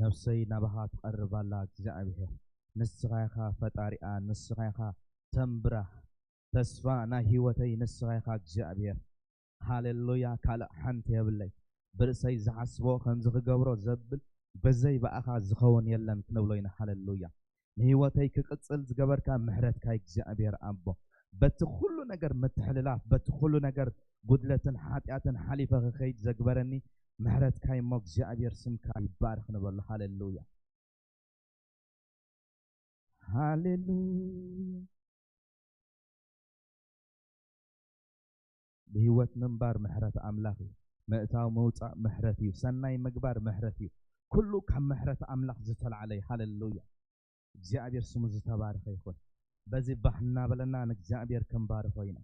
ነፍሰይ ናባኻ ትቐርብ ኣላ እግዚኣብሔር። ንስኻ ኢኻ ፈጣሪኣ፣ ንስኻ ኢኻ ተንብራ። ተስፋ ናይ ህይወተይ ንስኻ ኢኻ እግዚኣብሔር። ሃሌሉያ። ካልእ ሓንቲ የብለይ። ብርእሰይ ዝሓስቦ ከምዚ ክገብሮ ዘብል በዘይ ብኣኻ ዝኸውን የለን ክንብሎ ኢና። ሃሌሉያ። ንህይወተይ ክቕጽል ዝገበርካ ምሕረትካ እግዚኣብሔር ኣቦ፣ በቲ ኩሉ ነገር ምትሕልላፍ፣ በቲ ኩሉ ነገር ጉድለትን ሓጢኣትን ሓሊፈ ክኸይድ ዘግበረኒ ምሕረትካ እሞ እግዚኣብሔር ስምካ ይባረኽ ንበሎ። ሃሌሉያ። ሃሌሉያ። ብህይወት ምንባር ምሕረት ኣምላኽ እዩ። ምእታው ምውጻእ ምሕረት እዩ። ሰናይ ምግባር ምሕረት እዩ። ኩሉ ካብ ምሕረት ኣምላኽ ዝተላዕለ እዩ። ሃሌሉያ። እግዚኣብሔር ስሙ ዝተባረኸ ይኹን። በዚ ባህ እናበለና ንእግዚኣብሔር ክንባርኾ ኢና።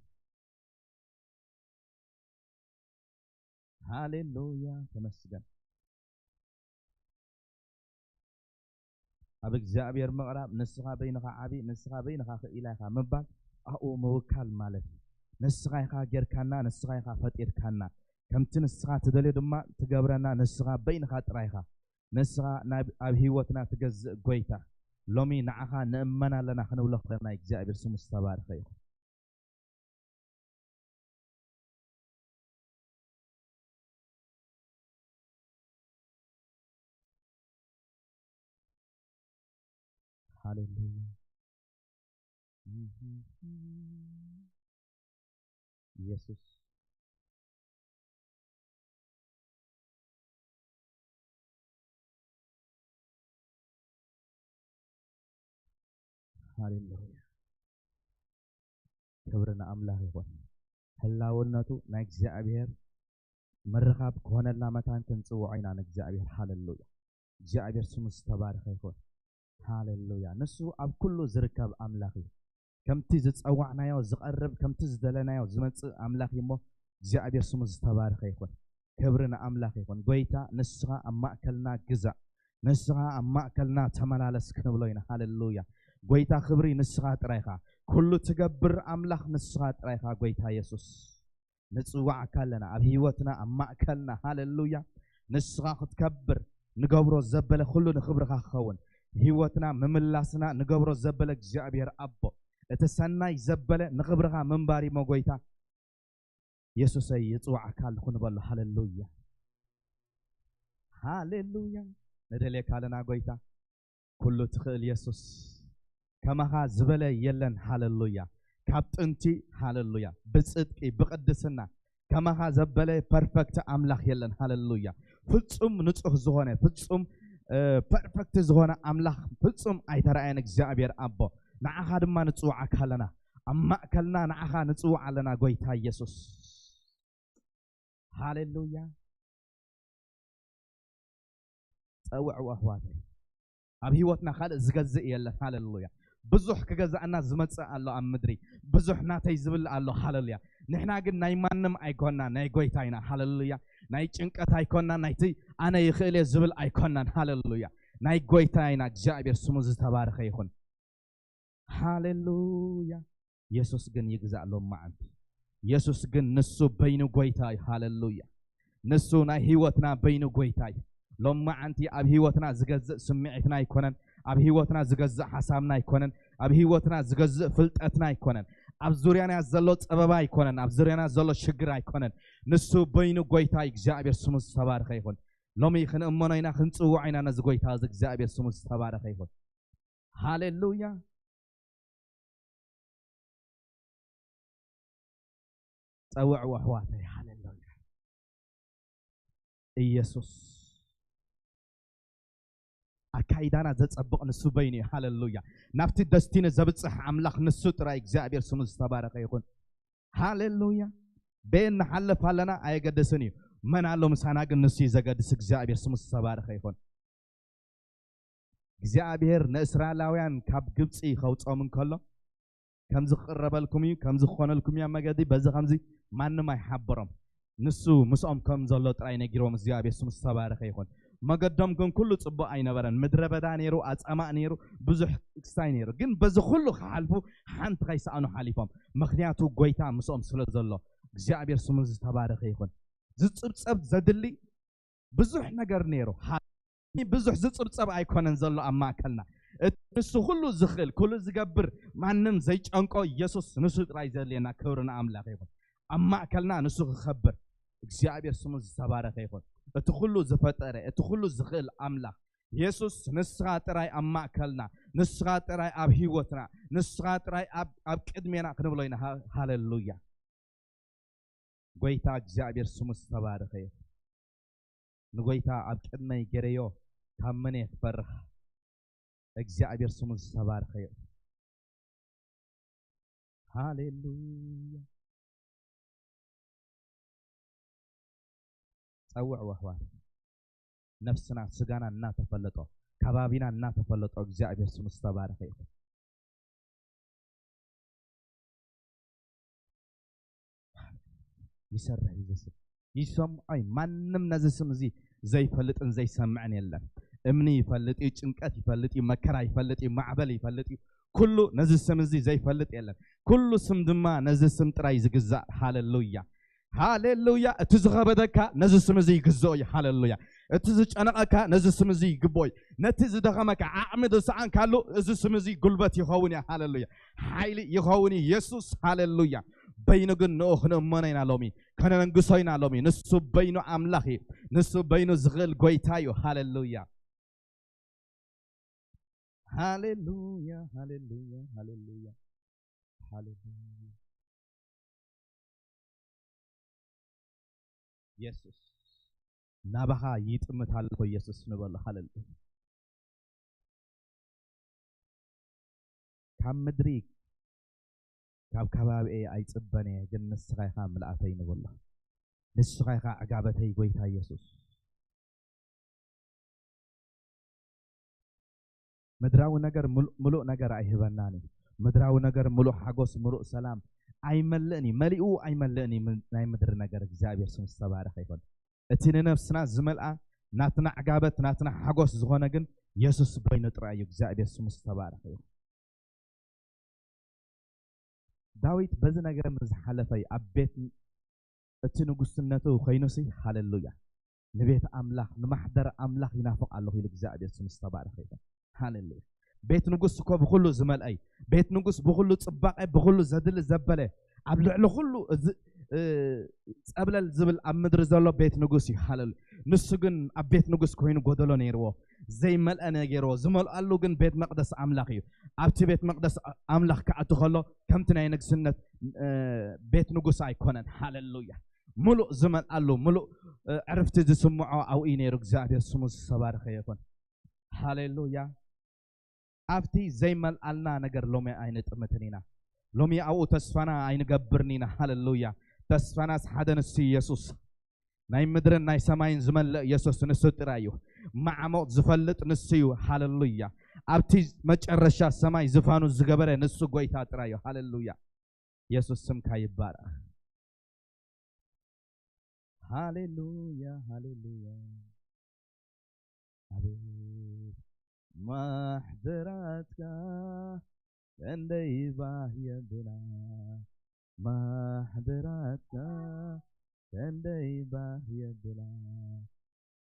ሃሌሉያ፣ ተመስገን። ኣብ እግዚኣብሔር ምቕራብ፣ ንስኻ በይንኻ ዓቢ፣ ንስኻ በይንኻ ክኢላ ኢኻ ምባል ኣብኡ ምውካል ማለት እዩ። ንስኻ ኢኻ ጌርካና፣ ንስኻ ኢኻ ፈጢርካና። ከምቲ ንስኻ ትደልዮ ድማ ትገብረና፣ ንስኻ በይንኻ ጥራይ ኢኻ። ንስኻ ናብ፣ ኣብ ህይወትና ትገዝእ ጎይታ። ሎሚ ንዓኻ ንእመን ኣለና ክንብሎ ከለና እግዚኣብሔር ስሙ ዝተባረኸ ይኹን። ሃሌሉያ። ኢየሱስ። ሃሌሉያ። ክብሪ ንኣምላኽ ይኹን። ህላውነቱ ናይ እግዚኣብሔር ምርኻብ ክኾነልና መታን ክንጽውዖ ኢና ንእግዚኣብሔር። ሃሌሉያ። እግዚኣብሔር ስሙ ዝተባረኸ ይኹን። ሃሌሉያ። ንሱ ኣብ ኩሉ ዝርከብ ኣምላኽ እዩ። ከምቲ ዝጸዋዕናዮ ዝቐርብ፣ ከምቲ ዝደለናዮ ዝመጽእ ኣምላኽ እዩ እሞ እግዚኣብሔር ስሙ ዝተባረኸ ይኹን። ክብሪ ንኣምላኽ ይኹን። ጎይታ ንስኻ ኣብ ማእከልና ግዛእ፣ ንስኻ ኣብ ማእከልና ተመላለስ ክንብሎ ኢና። ሃሌሉያ። ጎይታ ክብሪ ንስኻ ጥራይ ኢኻ። ኩሉ ትገብር ኣምላኽ ንስኻ ጥራይ ኢኻ ጎይታ የሱስ። ንጽዋዓካ ኣለና ኣብ ህይወትና ኣብ ማእከልና። ሃሌሉያ። ንስኻ ክትከብር ንገብሮ ዘበለ ኩሉ ንኽብርኻ ክኸውን። ህይወትና ምምላስና ንገብሮ ዘበለ እግዚኣብሔር ኣቦ እቲ ሰናይ ዘበለ ንኽብርኻ ምንባር እሞ ጎይታ የሱሰይ ይጽዋዓካ ኣለኹ ንበሎ። ሃሌሉያ። ሃሌሉያ። ንደልየካ ኣለና ጎይታ። ኩሉ ትኽእል የሱስ ከማኻ ዝበለ የለን። ሃሌሉያ። ካብ ጥንቲ ሃሌሉያ ብጽድቂ ብቅድስና ከማኻ ዘበለ ፐርፈክት ኣምላኽ የለን። ሃሌሉያ። ፍጹም ንጹህ ዝኾነ ፍጹም ፐርፈክት ዝኾነ ኣምላኽ ፍጹም ኣይተረኣየን እግዚኣብሔር ኣቦ። ንዓኻ ድማ ንጽውዓካ ኣለና። ኣብ ማእከልና ንዓኻ ንጽውዕ ኣለና ጎይታ የሱስ። ሃሌሉያ። ጸውዕዎ ኣሕዋተይ። ኣብ ህይወትና ካልእ ዝገዝእ የለን። ሃሌሉያ። ብዙሕ ክገዛእና ዝመጽእ ኣሎ ኣብ ምድሪ። ብዙሕ ናተይ ዝብል ኣሎ። ሃሌሉያ። ንሕና ግን ናይ ማንም ኣይኮና ናይ ጎይታ ኢና። ሃሌሉያ። ናይ ጭንቀት ኣይኮና ናይቲ ኣነ ይኽእል እየ ዝብል ኣይኮናን። ሃሌሉያ። ናይ ጎይታ ኢና። እግዚኣብሔር ስሙ ዝተባረኸ ይኹን። ሃሌሉያ። የሱስ ግን ይግዛእ ሎም መዓንቲ። የሱስ ግን ንሱ በይኑ ጎይታ እዩ። ሃሌሉያ። ንሱ ናይ ህይወትና በይኑ ጎይታ እዩ። ሎም መዓንቲ ኣብ ህይወትና ዝገዝእ ስምዒትና ኣይኮነን። ኣብ ህይወትና ዝገዝእ ሓሳብና ኣይኮነን። ኣብ ህይወትና ዝገዝእ ፍልጠትና ኣይኮነን። ኣብ ዙርያና ዘሎ ጸበባ ኣይኮነን። ኣብ ዙርያና ዘሎ ሽግር ኣይኮነን። ንሱ በይኑ ጎይታ እዩ። እግዚኣብሔር ስሙ ዝተባረኸ ይኹን። ሎሚ ክንእመኖ ኢና፣ ክንጽውዖ ኢና ነዚ ጎይታ እዚ። እግዚኣብሔር ስሙ ዝተባረኸ ይኹን። ሃሌሉያ። ጸውዕዎ ኣሕዋተይ። ሃሌሉያ። ኢየሱስ ኣካይዳና ዘጸብቕ ንሱ በይኑ እዩ። ሃሌሉያ። ናብቲ ደስቲኒ ዘብጽሕ ኣምላኽ ንሱ ጥራይ እግዚኣብሔር ስሙ ዝተባረኸ ይኹን። ሃሌሉያ። በየን ንሓልፍ ኣለና ኣየገደስን እዩ። መን ኣሎ ምሳና ግን ንሱ እዩ ዘገድስ። እግዚኣብሔር ስሙ ዝተባረኸ ይኹን። እግዚኣብሔር ንእስራኤላውያን ካብ ግብፂ ከውፅኦም እንከሎ ከምዚ ክቕረበልኩም እዩ፣ ከምዚ ክኾነልኩም እዩ ኣብ መገዲ፣ በዚ ከምዚ ማንም ኣይሓበሮም። ንሱ ምስኦም ከም ዘሎ ጥራይ ነጊሮም። እግዚኣብሔር ስሙ ዝተባረኸ ይኹን። መገዶም ግን ኩሉ ጽቡቕ ኣይነበረን። ምድረ በዳ ነይሩ፣ ኣጻማእ ነይሩ፣ ብዙሕ ክስታይ ነይሩ። ግን በዚ ኩሉ ክሓልፉ ሓንቲ ከይሰኣኑ ሓሊፎም። ምኽንያቱ ጎይታ ምስኦም ስለ ዘሎ። እግዚኣብሔር ስሙ ዝተባረኸ ይኹን። ዝጽብጸብ ዘድሊ ብዙሕ ነገር ነይሩ። እምኒ ብዙሕ ዝጽብጸብ ኣይኮነን ዘሎ ኣብ ማእከልና። እቲ ንሱ ኩሉ ዝኽእል፣ ኩሉ ዝገብር፣ ማንም ዘይጨንቆ የሱስ ንሱ ጥራይ ዘድልየና። ክብሪ ንኣምላኽ ይኹን። ኣብ ማእከልና ንሱ ክኸብር እግዚኣብሔር ስሙ ዝተባረኸ ይኹን። እቲ ኩሉ ዝፈጠረ፣ እቲ ኩሉ ዝኽእል ኣምላኽ የሱስ፣ ንስኻ ጥራይ ኣብ ማእከልና፣ ንስኻ ጥራይ ኣብ ህይወትና፣ ንስኻ ጥራይ ኣብ፣ ኣብ ቅድሜና ክንብሎ ኢና። ሃ-፣ ሃሌሉያ። ጎይታ እግዚኣብሔር ስሙ ዝተባረኸ ይኹን። ንጎይታ ኣብ ቅድመይ ገረዮ፣ ካብ መን እየ ክፈርሕ? እግዚኣብሔር ስሙ ዝተባረኸ ይኹን። ሃሌሉያ። ጸውዕዎ ኣሕዋት። ነፍስና ስጋና እናተፈለጦ፣ ከባቢና እናተፈለጦ እግዚኣብሔር ስሙ ዝተባረኸ ይኹን። ይሰርሕ እዩ እዚ ስም። ይሰምዖ እዩ። ማንም ነዚ ስም እዚ ዘይፈልጥን ዘይሰምዕን የለን። እምኒ ይፈልጥ እዩ፣ ጭንቀት ይፈልጥ እዩ፣ መከራ ይፈልጥ እዩ፣ ማዕበል ይፈልጥ እዩ። ኩሉ ነዚ ስም እዚ ዘይፈልጥ የለን። ኩሉ ስም ድማ ነዚ ስም ጥራይ ዝግዛእ። ሃሌሉያ። ሃሌሉያ። እቲ ዝኸበደካ ነዚ ስም እዚ ይግዝኦ እዩ። ሃሌሉያ። እቲ ዝጨነቐካ ነዚ ስም እዚ ይግብኦ እዩ። ነቲ ዝደኸመካ ዓቕሚ ዝሰኣንካሉ እዚ ስም እዚ ጉልበት ይኸውን እዩ። ሃሌሉያ። ሓይሊ ይኸውን እዩ የሱስ። ሃሌሉያ። በይኑ ግን ንኡ ክንእመኖ ኢና ሎሚ፣ ከነንግሶ ኢና ሎሚ። ንሱ በይኑ ኣምላኽ እዩ። ንሱ በይኑ ዝኽእል ጎይታ እዩ። ሃሌሉያ። ሃሌሉያ፣ ሃሌሉያ፣ ሃሌሉያ፣ ሃሌሉያ። የሱስ፣ ናባኻ ይጥምት ኣለኹ የሱስ ንበሎ። ሃሌሉያ። ካብ ምድሪ፣ ካብ ከባቢኤ ኣይጽበን እየ፣ ግን ንስኻ ኢኻ ምልኣተይ ንበሎ። ንስኻ ኢኻ ዕጋበተይ ጎይታ የሱስ። ምድራዊ ነገር ምሉ-፣ ምሉእ ነገር ኣይህበናን እዩ። ምድራዊ ነገር ምሉእ ሓጎስ፣ ምሉእ ሰላም ኣይመልእን እዩ። መሊኡ ኣይመልእን እዩ ም-፣ ናይ ምድሪ ነገር። እግዚኣብሔር ስሙ ዝተባረኸ ይኹን። እቲ ንነፍስና ዝመልኣ ናትና ዕጋበት፣ ናትና ሓጎስ ዝኾነ ግን የሱስ በይኑ ጥራይ እዩ። እግዚኣብሔር ስሙ ዝተባረኸ ይኹን። ዳዊት በዚ ነገር ምስ ዝሓለፈ እዩ ኣብ ቤት እቲ ንጉስነቱ ኮይኑሲ፣ ሃሌሉያ፣ ንቤት ኣምላኽ፣ ንማሕደር ኣምላኽ ይናፍቕ ኣለኹ ኢሉ። እግዚኣብሔር ስሙ ዝተባረኸ ይኹን። ሃሌሉያ። ቤት ንጉስ እኮ ብኹሉ ዝመልአ እዩ። ቤት ንጉስ ብኹሉ ጽባቐ፣ ብኹሉ ዘድሊ ዘበለ፣ ኣብ ልዕሊ ኩሉ እዚ፣ እ፣ ጸብለል ዝብል ኣብ ምድሪ ዘሎ ቤት ንጉስ እዩ። ሃሌሉያ። ንሱ ግን ኣብ ቤት ንጉስ ኮይኑ ጎደሎ ነይርዎ፣ ዘይመልአ ነይርዎ። ዝመልኣሉ ግን ቤት መቕደስ ኣምላኽ እዩ። ኣብቲ ቤት መቕደስ ኣምላኽ ክኣቱ ከሎ ከምቲ ናይ ንግስነት፣ እ፣ ቤት ንጉስ ኣይኮነን። ሃሌሉያ። ምሉእ ዝመልኣሉ፣ ምሉእ፣ እ፣ ዕርፍቲ ዝስምዖ ኣብኡ እዩ ነይሩ። እግዚኣብሔር ስሙ ዝተባረኸ ይኹን። ሃሌሉያ። ኣብቲ ዘይመልኣልና ነገር ሎሚ ኣይንጥምትን ኢና። ሎሚ ኣብኡ ተስፋና ኣይንገብርን ኢና። ሃሌሉያ። ተስፋናስ ሓደ ንሱ ኢየሱስ። ናይ ምድርን ናይ ሰማይን ዝመልእ ኢየሱስ ንሱ ጥራይ እዩ። ማዕሙቕ ዝፈልጥ ንሱ እዩ። ሃሌሉያ። ኣብቲ መጨረሻ ሰማይ ዝፋኑ ዝገበረ ንሱ ጎይታ ጥራይ እዩ። ሃሌሉያ። ኢየሱስ ስምካ ይባረኽ። ሃሌሉያ፣ ሃሌሉያ። ኣቤት ማሕደራትካ ክንደይ ባህ የብላ፣ ማሕደራትካ ክንደይ ባህ የብላ።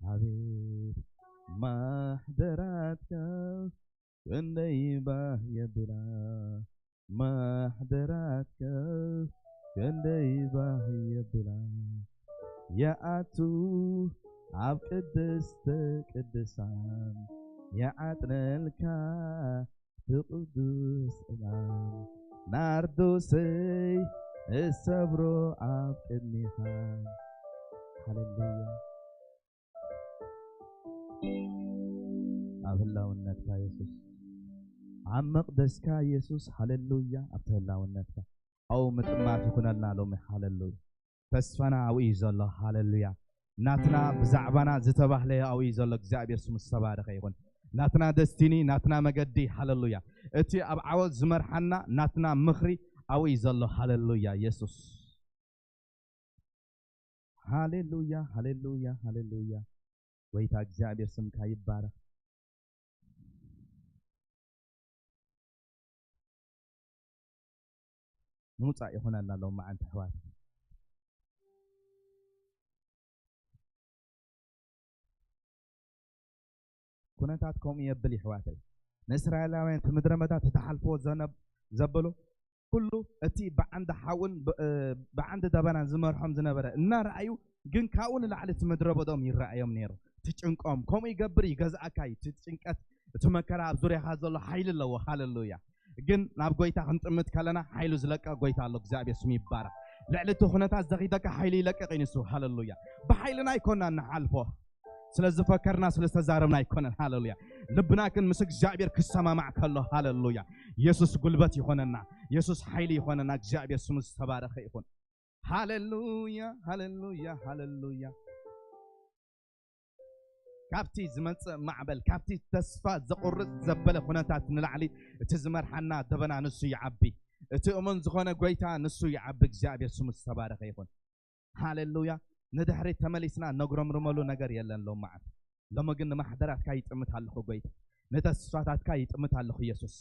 ኣቤት ማሕደራትካ ክንደይ ባህ የብላ፣ ማሕደራትካ ክንደይ ባህ የብላ። ይኣቱ ኣብ ቅድስተ ቅዱሳን፣ ይዓጥነልካ እቲ ቅዱስ ዕላል። ናርዶሰይ እሰብሮ ኣብ ቅድሜኻ። ሃሌሉያ። ኣብ ህላውነትካ የሱስ፣ ኣብ መቕደስካ የሱስ፣ ሃሌሉያ። ኣብቲ ህላውነትካ ኣብኡ ምጥማት ይኹነልና ሎሚ። ሃሌሉያ። ተስፋና ኣብኡ እዩ ዘሎ። ሃሌሉያ። ናትና ብዛዕባና ዝተባህለ ኣብኡ እዩ ዘሎ። እግዚኣብሔር ስሙ ዝተባረኸ ይኹን። ናትና ደስቲኒ፣ ናትና መገዲ፣ ሃሌሉያ። እቲ ኣብ ዓወት ዝመርሓና ናትና ምኽሪ ኣብኡ እዩ ዘሎ። ሃሌሉያ። የሱስ። ሃሌሉያ፣ ሃሌሉያ፣ ሃሌሉያ። ጎይታ እግዚኣብሔር ስምካ ይባረኽ። ምውጻእ ይኹነልና ሎማዓንቲ ኣሕዋት። ኩነታት ከምኡ የብል ይሕዋተይ። ንእስራኤላውያን እቲ ምድረ በዳ እቲ ዝሓልፍዎ ዘነብ-፣ ዘበሉ ኩሉ እቲ ብዓንዲ ሓውን ብ-፣ እ፣ ብዓንዲ ደበናን ዝመርሖም ዝነበረ እናረኣዩ፣ ግን ካብኡ ንላዕሊ እቲ ምድረ በዳኦም ይረኣዮም ነይሩ። እቲ ጭንቆም ከምኡ ይገብር፣ ይገዝኣካ እዩ። እቲ ጭንቀት፣ እቲ መከራ ኣብ ዙርያኻ ዘሎ ሓይሊ ኣለዎ። ሃሌሉያ። ግን ናብ ጎይታ ክንጥምት ከለና ሓይሉ ዝለቀ ጎይታ ኣሎ። እግዚኣብሔር ስሙ ይባረክ። ልዕሊ እቲ ኩነታት ዘኺደካ ሓይሉ ይለቅቕ እዩ ንሱ። ሃሌሉያ። ብሓይልና ኣይኮና ንሓልፎ። ስለ ዝፈከርና፣ ስለ ዝተዛረብና ኣይኮነን። ሃሌሉያ። ልብና ግን ምስ እግዚኣብሔር ክሰማማዕ ከሎ፣ ሃሌሉያ፣ የሱስ ጉልበት ይኾነና፣ የሱስ ሓይሊ ይኾነና። እግዚኣብሔር ስሙ ዝተባረኸ ይኹን። ሃሌሉያ፣ ሃሌሉያ፣ ሃሌሉያ። ካብቲ ዝመጽእ ማዕበል፣ ካብቲ ተስፋ ዘቑርጽ ዘበለ ኩነታት ንላዕሊ እቲ ዝመርሓና ደበና ንሱ ይዓቢ። እቲ እሙን ዝኾነ ጎይታ ንሱ ይዓቢ። እግዚኣብሔር ስሙ ዝተባረኸ ይኹን። ሃሌሉያ። ንድሕሪት ተመሊስና ነጉረምርመሉ ነገር የለን ሎም መዓልቲ። ሎሚ ግን ንማሕደራትካ ይጥምት ኣለኹ ጎይታ። ንተስፋታትካ ይጥምት ኣለኹ የሱስ።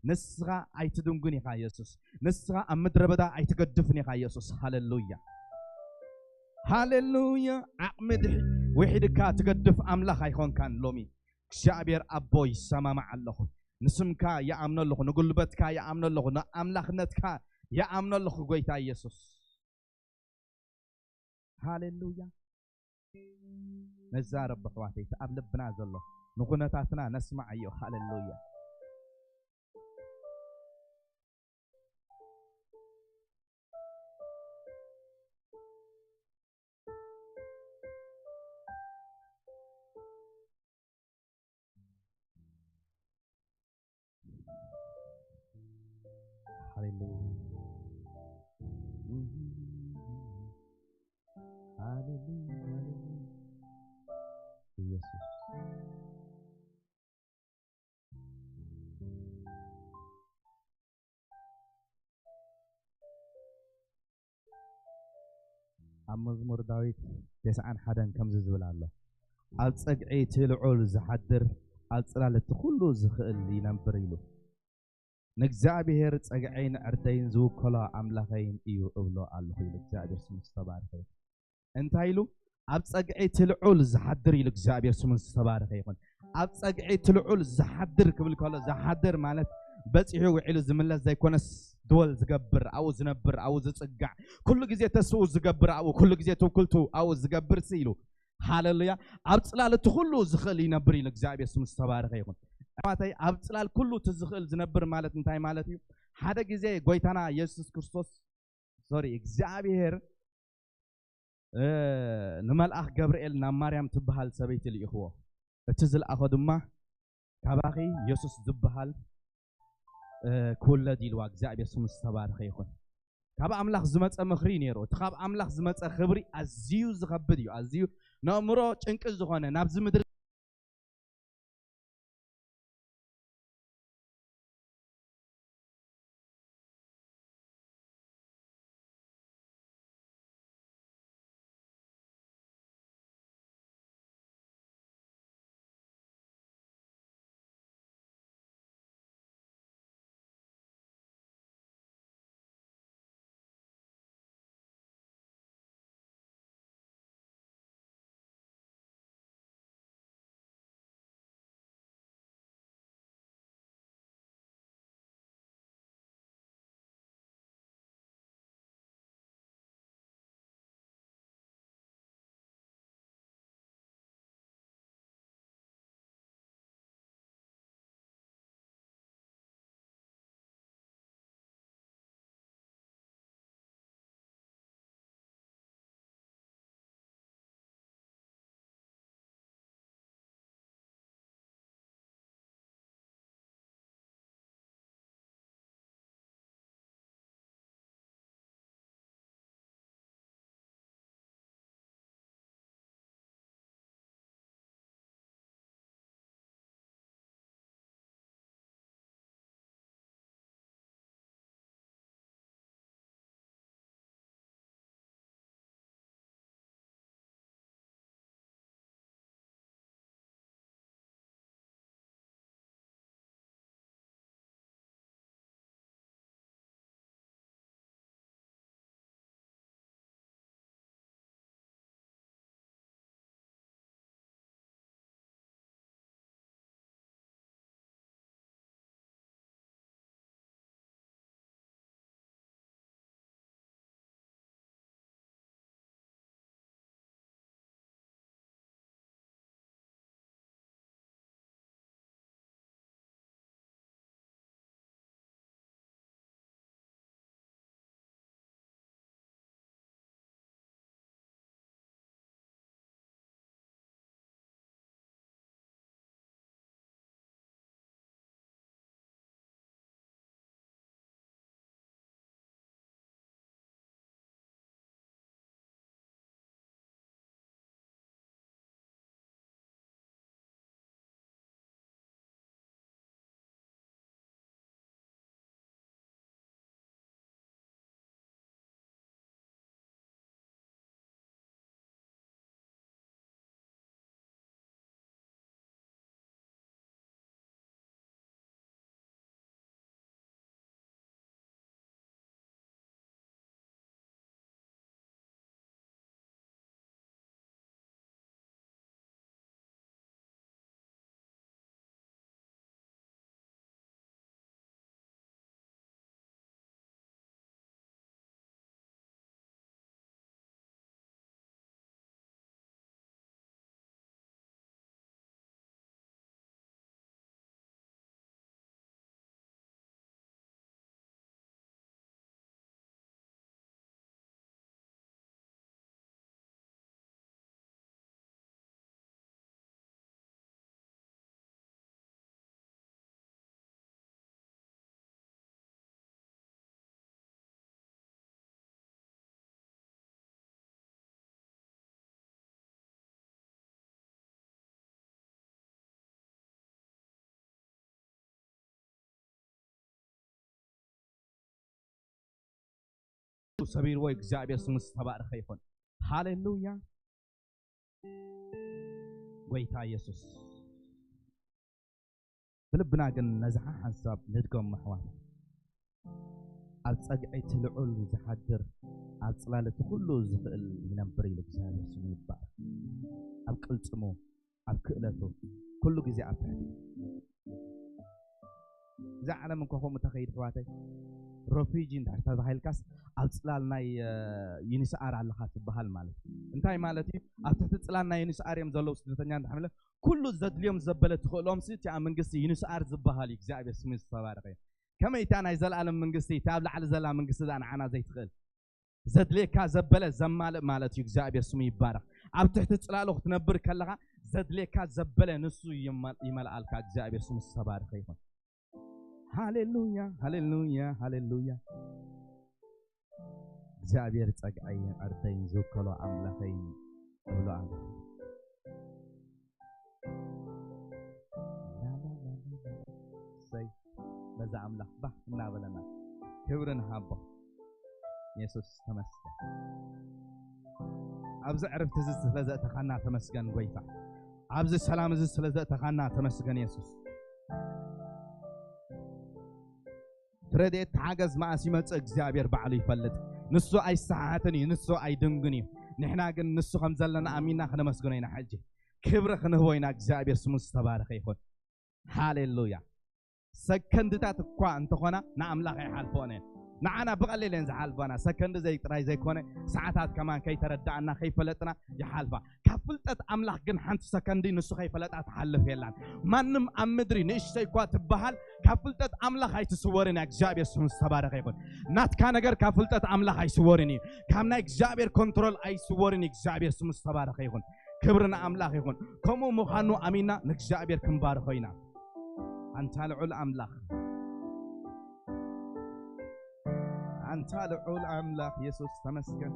ንስኻ ኣይትድንጉን ኢኻ የሱስ። ንስኻ ኣብ ምድረ በዳ ኣይትገድፍን ኢኻ የሱስ። ሃሌሉያ። ሃሌሉያ። ዓቕሚ ድሒ-፣ ውሒድካ ትገድፍ ኣምላኽ ኣይኾንካን ሎሚ። እግዚኣብሔር ኣቦ ይሰማማዕ ኣለኹ። ንስምካ ይኣምኖ ኣለኹ፣ ንጉልበትካ ይኣምኖ ኣለኹ፣ ንኣምላኽነትካ ይኣምኖ ኣለኹ ጎይታ የሱስ። ሃሌሉያ። ነዛረብ ኣሕዋተይ፣ እቲ ኣብ ልብና ዘሎ ንኹነታትና ነስማዓዮ። ሃሌሉያ። ሃሌሉያ። ሃሌሉያ፣ ሃሌሉያ። ኢየሱስ። ኣብ መዝሙር ዳዊት ተስዓን ሓደን ከምዚ ዝብል ኣሎ፣ "ኣብ ጸግዒ እቲ ልዑል ዝሓድር፣ ኣብ ጽላል እቲ ኩሉ ዝኽእል ይነብር" ኢሉ። "ንእግዚኣብሔር ጸግዐይን ዕርደይን ዝውከሎ ኣምላኸይን እዩ እብሎ ኣለኹ" ኢሉ። እግዚኣብሔር ስሙ ዝተባረኸ ይኹን። እንታይ ኢሉ? "ኣብ ጸግዒ እቲ ልዑል ዝሓድር" ኢሉ። እግዚኣብሔር ስሙ ዝተባረኸ ይኹን። "ኣብ ጸግዒ እቲ ልዑል ዝሓድር" ክብል ከሎ፣ ዝሓድር ማለት በጺሑ ውዒሉ ዝምለስ ዘይኮነስ፣ ድወል ዝገብር፣ ኣብኡ ዝነብር፣ ኣብኡ ዝጽጋዕ፣ ኩሉ ግዜ ተስኡ ዝገብር ኣብኡ፣ ኩሉ ግዜ ትውክልቱ ኣብኡ ዝገብር ሲ ኢሉ። ሃሌሉያ። "ኣብ ጽላል እቲ ኩሉ ዝኽእል ይነብር" ኢሉ። እግዚኣብሔር ስሙ ዝተባረኸ ይኹን። ኣሕዋተይ፣ ኣብ ጽላል ኩሉ እቲ ዝኽእል ዝነብር ማለት እንታይ ማለት እዩ? ሓደ ግዜ ጎይታና የሱስ ክርስቶስ፣ ሶሪ፣ እግዚኣብሔር፣ እ፣ ንመልኣኽ ገብርኤል ናብ ማርያም ትበሃል ሰበይቲ ልኢኽዎ። እቲ ዝለኣኾ ድማ፣ "ካባኺ የሱስ ዝበሃል፣ እ፣ ክውለድ" ኢልዋ። እግዚኣብሔር ስሙ ዝተባረኸ ይኹን። ካብ ኣምላኽ ዝመጸ ምኽሪ እዩ ነይሩ። እቲ ካብ ኣምላኽ ዝመጸ ክብሪ ኣዝዩ ዝኸብድ እዩ። ኣዝዩ ነእምሮ ጭንቂ ዝኾነ፣ ናብዚ ምድሪ ሰቢርዎ እግዚኣብሔር ስሙ ዝተባረኸ ይኹን። ሃሌሉያ ጎይታ ኢየሱስ። ብልብና ግን ነዚ ሓንሳብ ንድገም ኣሕዋት። ኣብ ጸግዒ እቲ ልዑል ዝሓድር ኣብ ጽላል እቲ ኩሉ ዝኽእል ይነብር ኢሉ እግዚኣብሔር ስሙ ይባረኽ። ኣብ ቅልጽሙ ኣብ ክእለቱ ኩሉ ግዜ ኣብ ትሕቲ እዩ። እዛ ዓለም እንኳ ከምኡ ተኸይድ ኣሕዋተይ ረፊጂ እንድሕር ተባሂልካስ ኣብ ጽላል ናይ ዩኒስኣር ኣለኻ ትበሃል ማለት እዩ። እንታይ ማለት እዩ? ኣብ ትሕቲ ጽላል ናይ ዩኒስኣር እዮም ዘለዉ ስደተኛ እንድሕር ኩሉ ዘድልዮም ዘበለ ትኽእሎም ሲ እቲ ኣብ መንግስቲ ዩኒስኣር ዝበሃል እዩ። እግዚኣብሔር ስሙ ዝተባረኸ እዩ። ከመይ እታ ናይ ዘለኣለም መንግስቲ እታ ኣብ ላዕሊ ዘላ መንግስቲ እዛ ንዓና ዘይትኽእል ዘድልየካ ዘበለ ዘማልእ ማለት እዩ። እግዚኣብሔር ስሙ ይባረኽ። ኣብ ትሕቲ ጽላሉ ክትነብር ከለኻ ዘድልየካ ዘበለ ንሱ ይመልኣልካ። እግዚኣብሔር ስሙ ዝተባረኸ ይኹን። ሃሌሉያ ሃሌሉያ ሃሌሉያ። እግዚኣብሔር ጸግዐይን ዕርደይን ዝውከሎ ኣምላኸይን እብሎ ኣሎ። ሰይ በዛ ኣምላኽ ባህ እናበለና ክብሪ ንሃቦ። የሱስ ተመስገን። ኣብዚ ዕርፍቲ እዚ ስለ ዘእተኻና ተመስገን ጎይታ። ኣብዚ ሰላም እዚ ስለ ዘእተኻና ተመስገን የሱስ። ትረድኤት ተሓገዝ መኣስ ይመጽእ እግዚኣብሔር ባዕሉ ይፈልጥ። ንሱ ኣይሰሓሕትን እዩ፣ ንሱ ኣይድንግን እዩ። ንሕና ግን ንሱ ከም ዘለና ኣሚንና ክነመስግኖ ኢና። ሕጂ ክብሪ ክንህቦ ኢና። እግዚኣብሔር ስሙ ዝተባረኸ ይኹን። ሃሌሉያ። ሰከንድታት እኳ እንተኾና ንኣምላኽ ኣይሓልፎን እየን። ንዓና ብቐሊል እየን ዝሓልፋና። ሰከንዲ ዘይ ጥራይ ዘይኮነ ሰዓታት ከማን ከይተረዳእና ከይፈለጥና ይሓልፋ። ካብ ፍልጠት ኣምላኽ ግን ሓንቲ ሰከንዲ ንሱ ከይፈለጣ ትሓልፍ የላን። ማንም ኣብ ምድሪ ንእሽተይ እኳ ትበሃል ካብ ፍልጠት ኣምላኽ ኣይትስወርን እያ። እግዚኣብሔር ስሙ ዝተባረኸ ይኹን። ናትካ ነገር ካብ ፍልጠት ኣምላኽ ኣይስወርን እዩ። ካብ ናይ እግዚኣብሔር ኮንትሮል ኣይስወርን እዩ። እግዚኣብሔር ስሙ ዝተባረኸ ይኹን። ክብሪ ንኣምላኽ ይኹን። ከምኡ ምዃኑ ኣሚና ንእግዚኣብሔር ክንባርኾ ኢና። ኣንታ ልዑል ኣምላኽ፣ ኣንታ ልዑል ኣምላኽ የሱስ ተመስገን።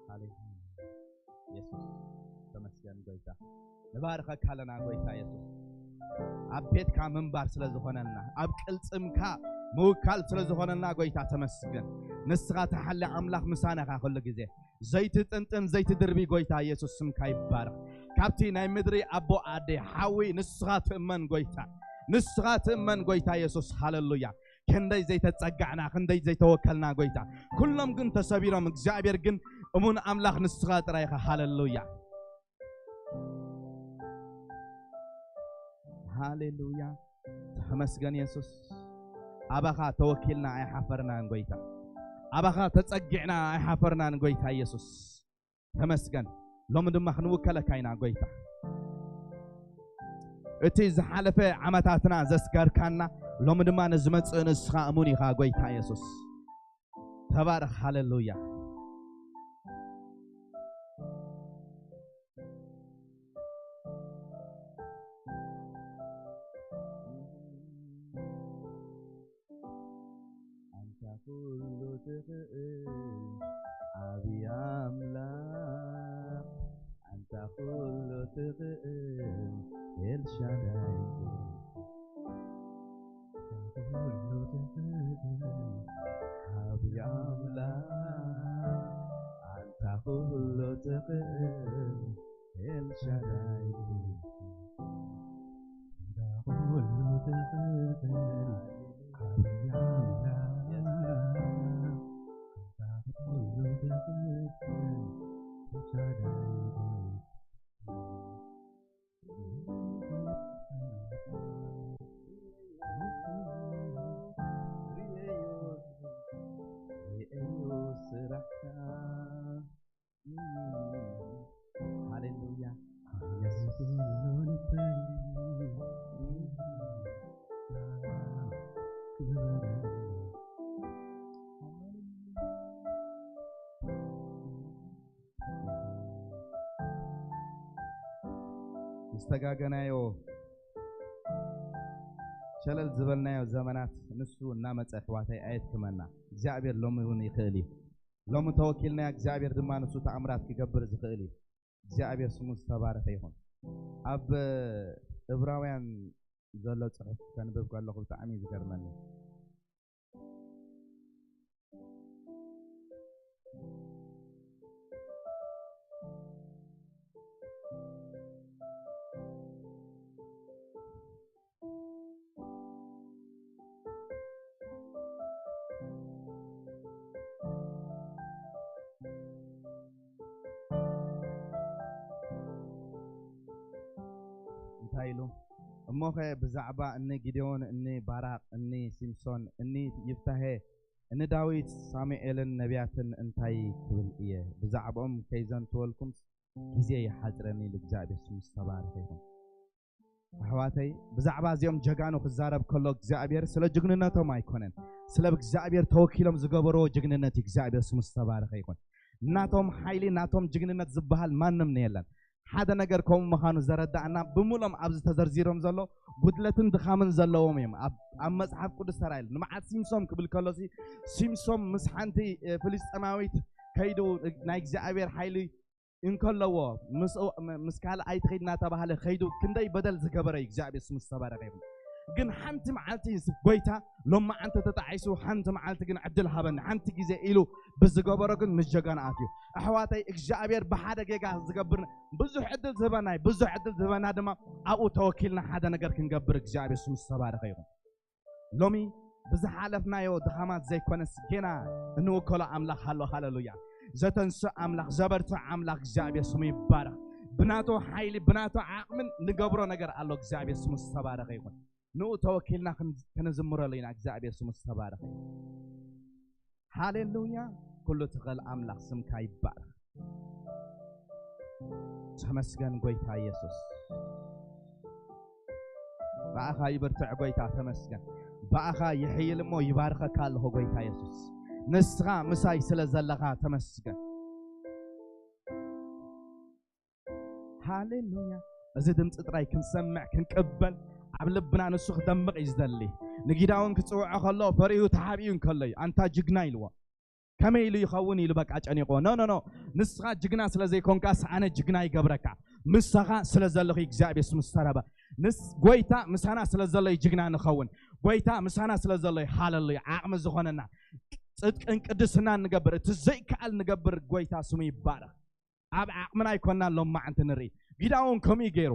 ሃሌሉያ። የሱስ ተመስገን ጎይታ። ንባርኸካ ኣለና ጎይታ የሱስ። ኣብ ቤትካ ምንባር ስለ ዝኾነልና፣ ኣብ ቅልጽምካ ምውካል ስለ ዝኾነልና ጎይታ ተመስገን። ንስኻ ተሓሊ ኣምላኽ ምሳና ኢኻ ኩሉ ግዜ። ዘይትጥንጥን ዘይትድርቢ ጎይታ የሱስ ስምካ ይባረኽ። ካብቲ ናይ ምድሪ ኣቦ ኣደ ሓዊ ንስኻ ትእመን ጎይታ። ንስኻ ትእመን ጎይታ የሱስ። ሃሌሉያ። ክንደይ ዘይተጸጋዕና፣ ክንደይ ዘይተወከልና ጎይታ። ኩሎም ግን ተሰቢሮም፣ እግዚኣብሔር ግን እሙን ኣምላኽ ንስኻ ጥራይ ኢኻ። ሃሌሉያ። ሃሌሉያ። ተመስገን የሱስ። ኣባኻ ተወኪልና ኣይሓፈርናን ጎይታ። ኣባኻ ተጸጊዕና ኣይሓፈርናን ጎይታ የሱስ። ተመስገን። ሎሚ ድማ ክንውከለካ ኢና ጎይታ። እቲ ዝሓለፈ ዓመታትና ዘስከርካና፣ ሎሚ ድማ ንዝመጽእ ንስኻ እሙን ኢኻ ጎይታ የሱስ። ተባረኽ። ሃሌሉያ። ኣንታ ኩሉ ትኽእል ዓብዪ ኣምላኽ፣ ኣንታ ኩሉ ትኽእል ኤልሻዳይ፣ ኣንታ ኩሉ ትኽእል ዓብዪ ኣምላኽ፣ ኣንታ ኩሉ ትኽእል ኤልሻዳይ፣ ኣንታ ኩሉ ትኽእል ዓብዪ ኣምላኽ፣ ኣንታ ኩሉ ትኽእል ኤልሻዳይ። ርእየዮ ስራሕካ። ሃሌሉያ። ዝተጋገናዮ ሸለል ዝበልናዮ ዘመናት ንሱ እናመጸ ኣሕዋተይ ኣየድክመና። እግዚኣብሔር ሎሚ እውን ይኽእል እዩ። ሎሚ ተወኪልናዮ እግዚኣብሔር ድማ ንሱ ተኣምራት ክገብር ዝኽእል እዩ። እግዚኣብሔር ስሙ ዝተባረኸ ይኹን። ኣብ እብራውያን ዘሎ ጽሑፍ ከንብብ ከለኹ ብጣዕሚ እዩ ዝገርመኒ። እንታይ ኢሉ? እሞኸ ብዛዕባ እኒ ጊዴዎን፣ እኒ ባራቅ፣ እኒ ሲምሶን፣ እኒ ይፍታሄ፣ እኒ ዳዊት፣ ሳሙኤልን ነቢያትን እንታይ ክብል እየ? ብዛዕባኦም ከይዘንትወልኩም ግዜ ይሓጽረኒ ኢሉ እግዚኣብሔር ስሙ ዝተባረኸ ይኹን። ኣሕዋተይ፣ ብዛዕባ እዚኦም ጀጋኑ ክዛረብ ከሎ እግዚኣብሔር ስለ ጅግንነቶም ኣይኮነን፣ ስለ እግዚኣብሔር ተወኪሎም ዝገበርዎ ጅግንነት እዩ። እግዚኣብሔር ስሙ ዝተባረኸ ይኹን። ናቶም ሓይሊ፣ ናቶም ጅግንነት ዝበሃል ማንም የለን። ሓደ ነገር ከምኡ ምዃኑ ዘረዳእና፣ ብምሎም ኣብዚ ተዘርዚሮም ዘሎ ጉድለትን ድኻምን ዘለዎም እዮም። ኣብ፣ ኣብ መጽሓፍ ቅዱስ ተራእዩ ንመዓት ሲምሶም ክብል ከሎሲ፣ ሲምሶም ምስ ሓንቲ፣ እ፣ ፍልስጤማዊት ከይዱ ናይ እግዚኣብሔር ሓይሊ እንከለዎ፣ ምስ፣ ም-፣ ምስ ካልኣይቲ ኸይድ እናተባህለ ኸይዱ ክንደይ በደል ዝገበረ እዩ። እግዚኣብሔር ስሙ ዝተባረኸ ይኹን። ግን ሓንቲ መዓልቲ ጎይታ ሎማዓንቲ ተጣዒሱ፣ ሓንቲ መዓልቲ ግን ዕድል ሃበኒ፣ ሓንቲ ግዜ ኢሉ ብዝገበሮ ግን ምስ ጀጋኑ ኣትዩ። ኣሕዋተይ፣ እግዚኣብሔር ብሓደ ጌጋ ዝገብር ብዙሕ ዕድል ዝህበና እዩ። ብዙሕ ዕድል ዝህበና ድማ ኣብኡ ተወኪልና ሓደ ነገር ክንገብር እግዚኣብሔር ስሙ ዝተባረኸ ይኹን። ሎሚ ብዝሓለፍናዮ ድኻማት ዘይኮነስ ጌና እንውከሎ ኣምላኽ ኣሎ። ሃሌሉያ። ዘተንስእ ኣምላኽ፣ ዘበርትዕ ኣምላኽ እግዚኣብሔር ስሙ ይባረኽ። ብናቱ ሓይሊ፣ ብናቱ ዓቕምን ንገብሮ ነገር ኣሎ። እግዚኣብሔር ስሙ ዝተባረኸ ይኹን። ንኡ ተወኪልና ክን-፣ ክንዝምረሉ ኢና። እግዚኣብሔር ስሙ ዝተባረኸ ይኹን። ሃሌሉያ። ኩሉ ትኽእል ኣምላኽ ስምካ ይባረኽ። ተመስገን ጎይታ የሱስ። ብኣኻ ይብርትዕ ጎይታ ተመስገን። ብኣኻ ይሕይል እሞ ይባርኸካ ኣለኹ ጎይታ የሱስ። ንስኻ ምሳይ ስለ ዘለኻ ተመስገን። ሃሌሉያ። እዚ ድምፂ ጥራይ ክንሰምዕ ክንቅበል ኣብ ልብና ንሱ ክደምቕ እዩ ዝደሊ። ንጊዳውን ክፅውዖ ከሎ ፈሪሁ ተሓቢኡ እንከሎ እዩ ኣንታ ጅግና ኢልዎ። ከመይ ኢሉ ይኸውን ኢሉ በቃ ጨኒቆ። ኖ፣ ኖ፣ ኖ። ንስኻ ጅግና ስለ ዘይኮንካስ ኣነ ጅግና ይገብረካ። ምሳኻ ስለ ዘለኹ እግዚኣብሔር ስሙ ዝተረበ። ንስ-፣ ጎይታ ምሳና ስለ ዘሎ እዩ ጅግና ንኸውን። ጎይታ ምሳና ስለ ዘሎ እዩ ሃሌሉያ ዓቕሚ ዝኾነና። ጽድቅን ቅድስናን ንገብር፣ እቲ ዘይከኣል ንገብር። ጎይታ ስሙ ይባረኽ። ኣብ ዓቕምና ኣይኮንና ሎማዓንቲ ንርኢ። ጊዳውን ከምኡ እዩ ገይሩ።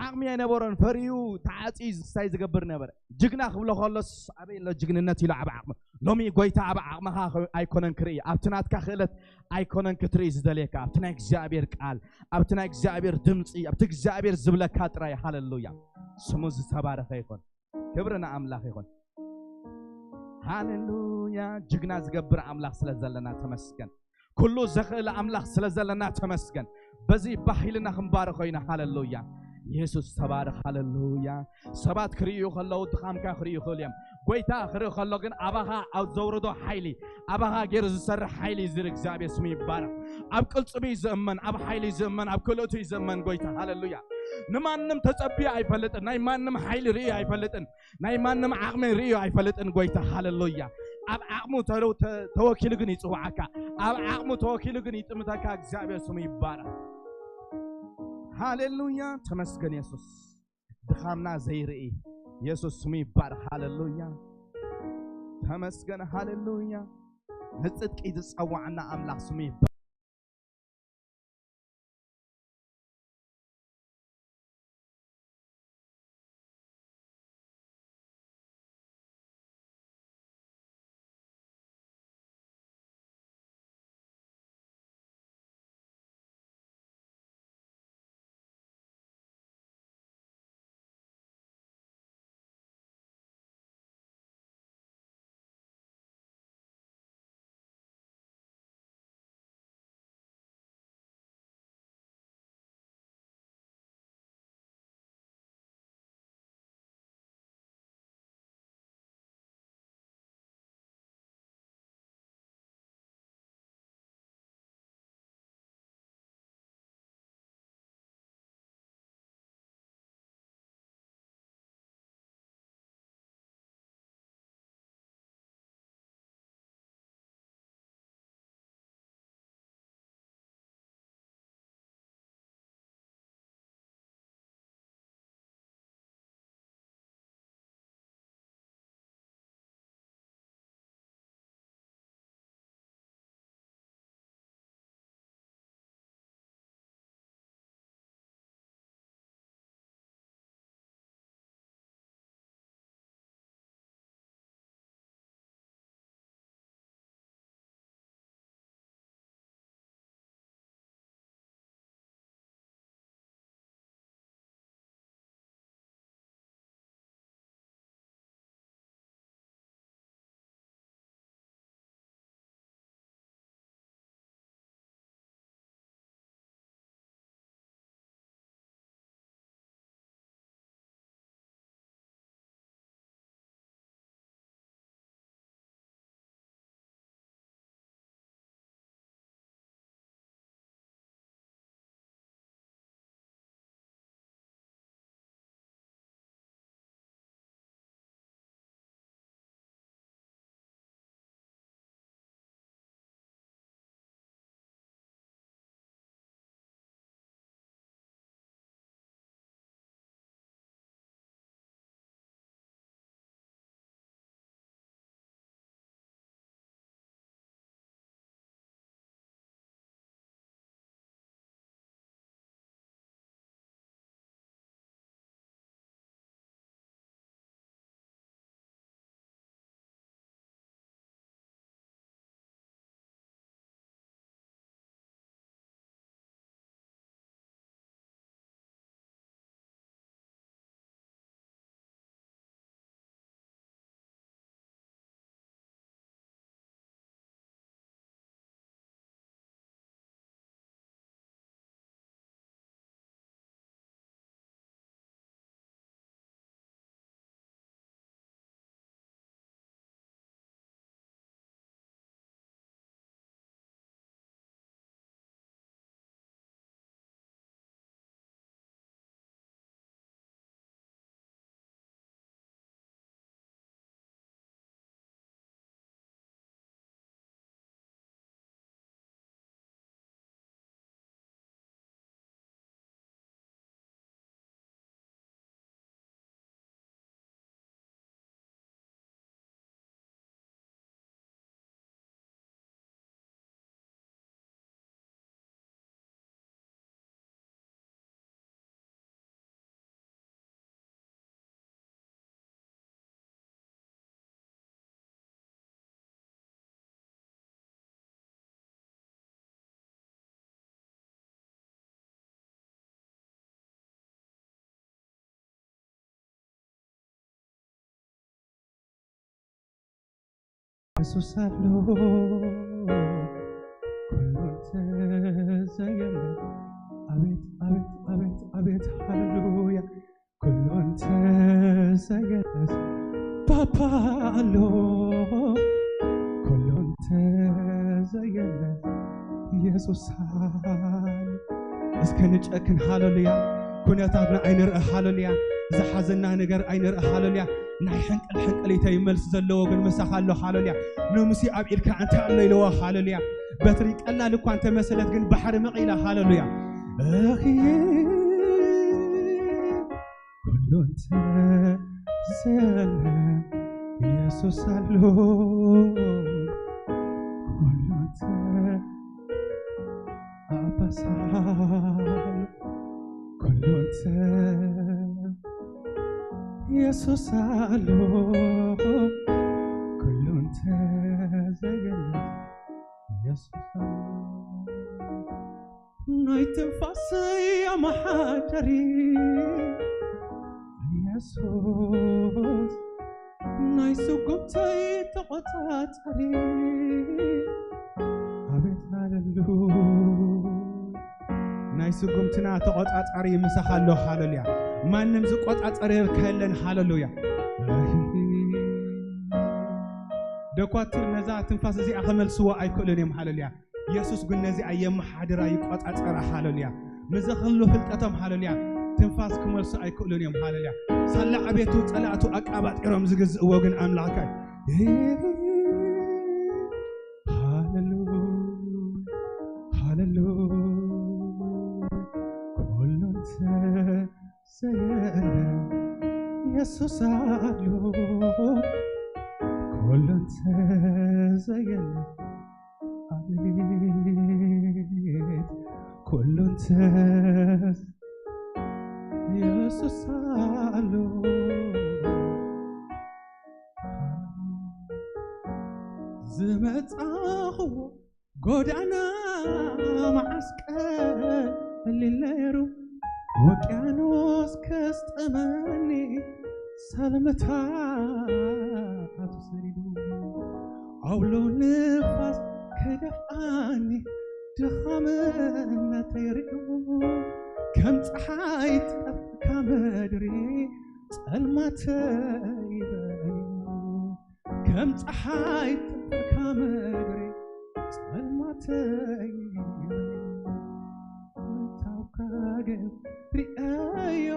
ዓቕሚ ኣይነበሮን፣ ፈሪሁ ተዓጽዩ ክሳይ ዝገብር ነበረ። ጅግና ክብሎ ከሎስ ኣበይ ኣሎ ጅግንነት ኢሉ ኣብ ዓቕሚ። ሎሚ ጎይታ ኣብ ዓቕምኻ ኣይኮነን ክርኢ፣ ኣብቲ ናትካ ክእለት ኣይኮነን ክትርኢ ዝደልየካ፣ ኣብቲ ናይ እግዚኣብሔር ቃል፣ ኣብቲ ናይ እግዚኣብሔር ድምፂ፣ ኣብቲ እግዚኣብሔር ዝብለካ ጥራይ። ሃሌሉያ። ስሙ ዝተባረኸ ይኹን። ክብሪ ንኣምላኽ ይኹን። ሃሌሉያ። ጅግና ዝገብር ኣምላኽ ስለ ዘለና ተመስገን። ኩሉ ዘኽእል ኣምላኽ ስለ ዘለና ተመስገን። በዚ ባህ ኢልና ክንባርኾ ኢና። ሃሌሉያ። የሱስ ተባረኽ። ሃሌሉያ። ሰባት ክርእዩ ከለዉ ድኻምካ ክርእዩ ይኽእሉ እዮም። ጎይታ ክርኢ ከሎ ግን ኣባኻ ኣብ ዘውርዶ ሓይሊ፣ ኣባኻ ገይሩ ዝሰርሕ ሓይሊ እዩ ዝርኢ። እግዚኣብሔር ስሙ ይባረኽ። ኣብ ቅልጽሙ እዩ ዝእመን፣ ኣብ ሓይሊ እዩ ዝእመን፣ ኣብ ክእለቱ እዩ ዝእመን ጎይታ። ሃሌሉያ። ንማንም ተጸብዩ ኣይፈልጥን፣ ናይ ማንም ሓይሊ ርእዩ ኣይፈልጥን። ናይ ማንም ዓቕሚ ርእዩ ኣይፈልጥን ጎይታ። ሃሌሉያ። ኣብ ዓቕሙ ተረ-፣ ተ-፣ ተወኪሉ ግን ይጽውዓካ። ኣብ ዓቕሙ ተወኪሉ ግን ይጥምተካ። እግዚኣብሔር ስሙ ይባረኽ። ሃሌሉያ። ተመስገን የሱስ። ድኻምና ዘይርኢ የሱስ ስሙ ይባረኽ። ሃሌሉያ። ተመስገን። ሃሌሉያ። ንጽድቂ ዝጸዋዕና ኣምላኽ ስሙ ይባረኽ። ኢየሱስ ኣሎ ኩሉ እንተዘየለ። ኣቤት ኣቤት ኣቤት ኣቤት፣ ሃሌሉያ። ኩሉ እንተዘየለስ ባባ ኣሎ፣ ኩሉ እንተዘየለስ ኢየሱስ ኣሎ። እስከ ንጨክን፣ ሃሌሉያ። ኩነታትና ኣይንርኢ፣ ሃሌሉያ። ዝሓዘና ነገር ኣይንርኢ፣ ሃሌሉያ። ናይ ሕንቅል ሕንቅሊተይ መልስ ዘለዎ ግን ምሳኻ ኣሎ፣ ሃሌሉያ። ንሙሴ ኣብ ኢድካ እንታይ ኣሎ ኢልዎ፣ ሃሌሉያ። በትሪ ቀላል እኳ እንተመሰለት ግን ባሕሪ መቒላ፣ ሃሌሉያ። እኺ ኩሉ እንተ ዘለ ኢየሱስ ኣሎ። ኩሉ እንተ ኣባሳል ኩሉ እንተ ኢየሱስ ኣሎ። ኩሉ እንተ ዘየለ ኢየሱስ ኣሎ። ናይ ትንፋሰይ ኣመሓዳሪ ኢየሱስ፣ ናይ ስጉምተይ ተቖጻጻሪ። ኣቤት ሃሌሉ። ናይ ስጉምትና ተቖጻጻሪ ምሳኻ ኣሎ። ሃሌሉያ። ማንም ዝቆጻጸር ከለን። ሃሌሉያ። ደኳትር ነዛ ትንፋስ እዚኣ ከመልስዎ ኣይክእሉን እዮም። ሃሌሉያ። ኢየሱስ ግን ነዚኣ የመሓድራ፣ ይቆጻጸራ። ሃሌሉያ። ምዘኸሉ ፍልጠቶም፣ ሃሌሉያ፣ ትንፋስ ክመልሱ ኣይክእሉን እዮም። ሃሌሉያ። ሳላ ዕቤቱ ጸላእቱ ኣቃባጢሮም ዝግዝእዎ ግን ኣምላኽካ። ሃሌሉ፣ ሃሌሉ። ኩሉ እንተ ዘየለ ኢየሱስ ኣሎ። ኩሉ እንተ ዘየለ፣ ኣቤት ኩሉ እንተ ኢየሱስ ኣሎ። ዝመጻኽዎ ጎዳና መዓስ ቀሊል ነይሩ፣ ውቅያኖስ ከስጥመኒ ሰልምታቱ ሰሪዱ፣ ኣውሎ ንፋስ ከደፍኣኒ ድኻምነተይ ሪኡ፣ ከም ፀሓይ ትጠፍእ ካብ ምድሪ ጸልማተይ በሪሁ፣ ከም ፀሓይ ትጠፍእ ካብ ምድሪ ጸልማተይ በሪሁ። ምታውካ ግን ሪአዮ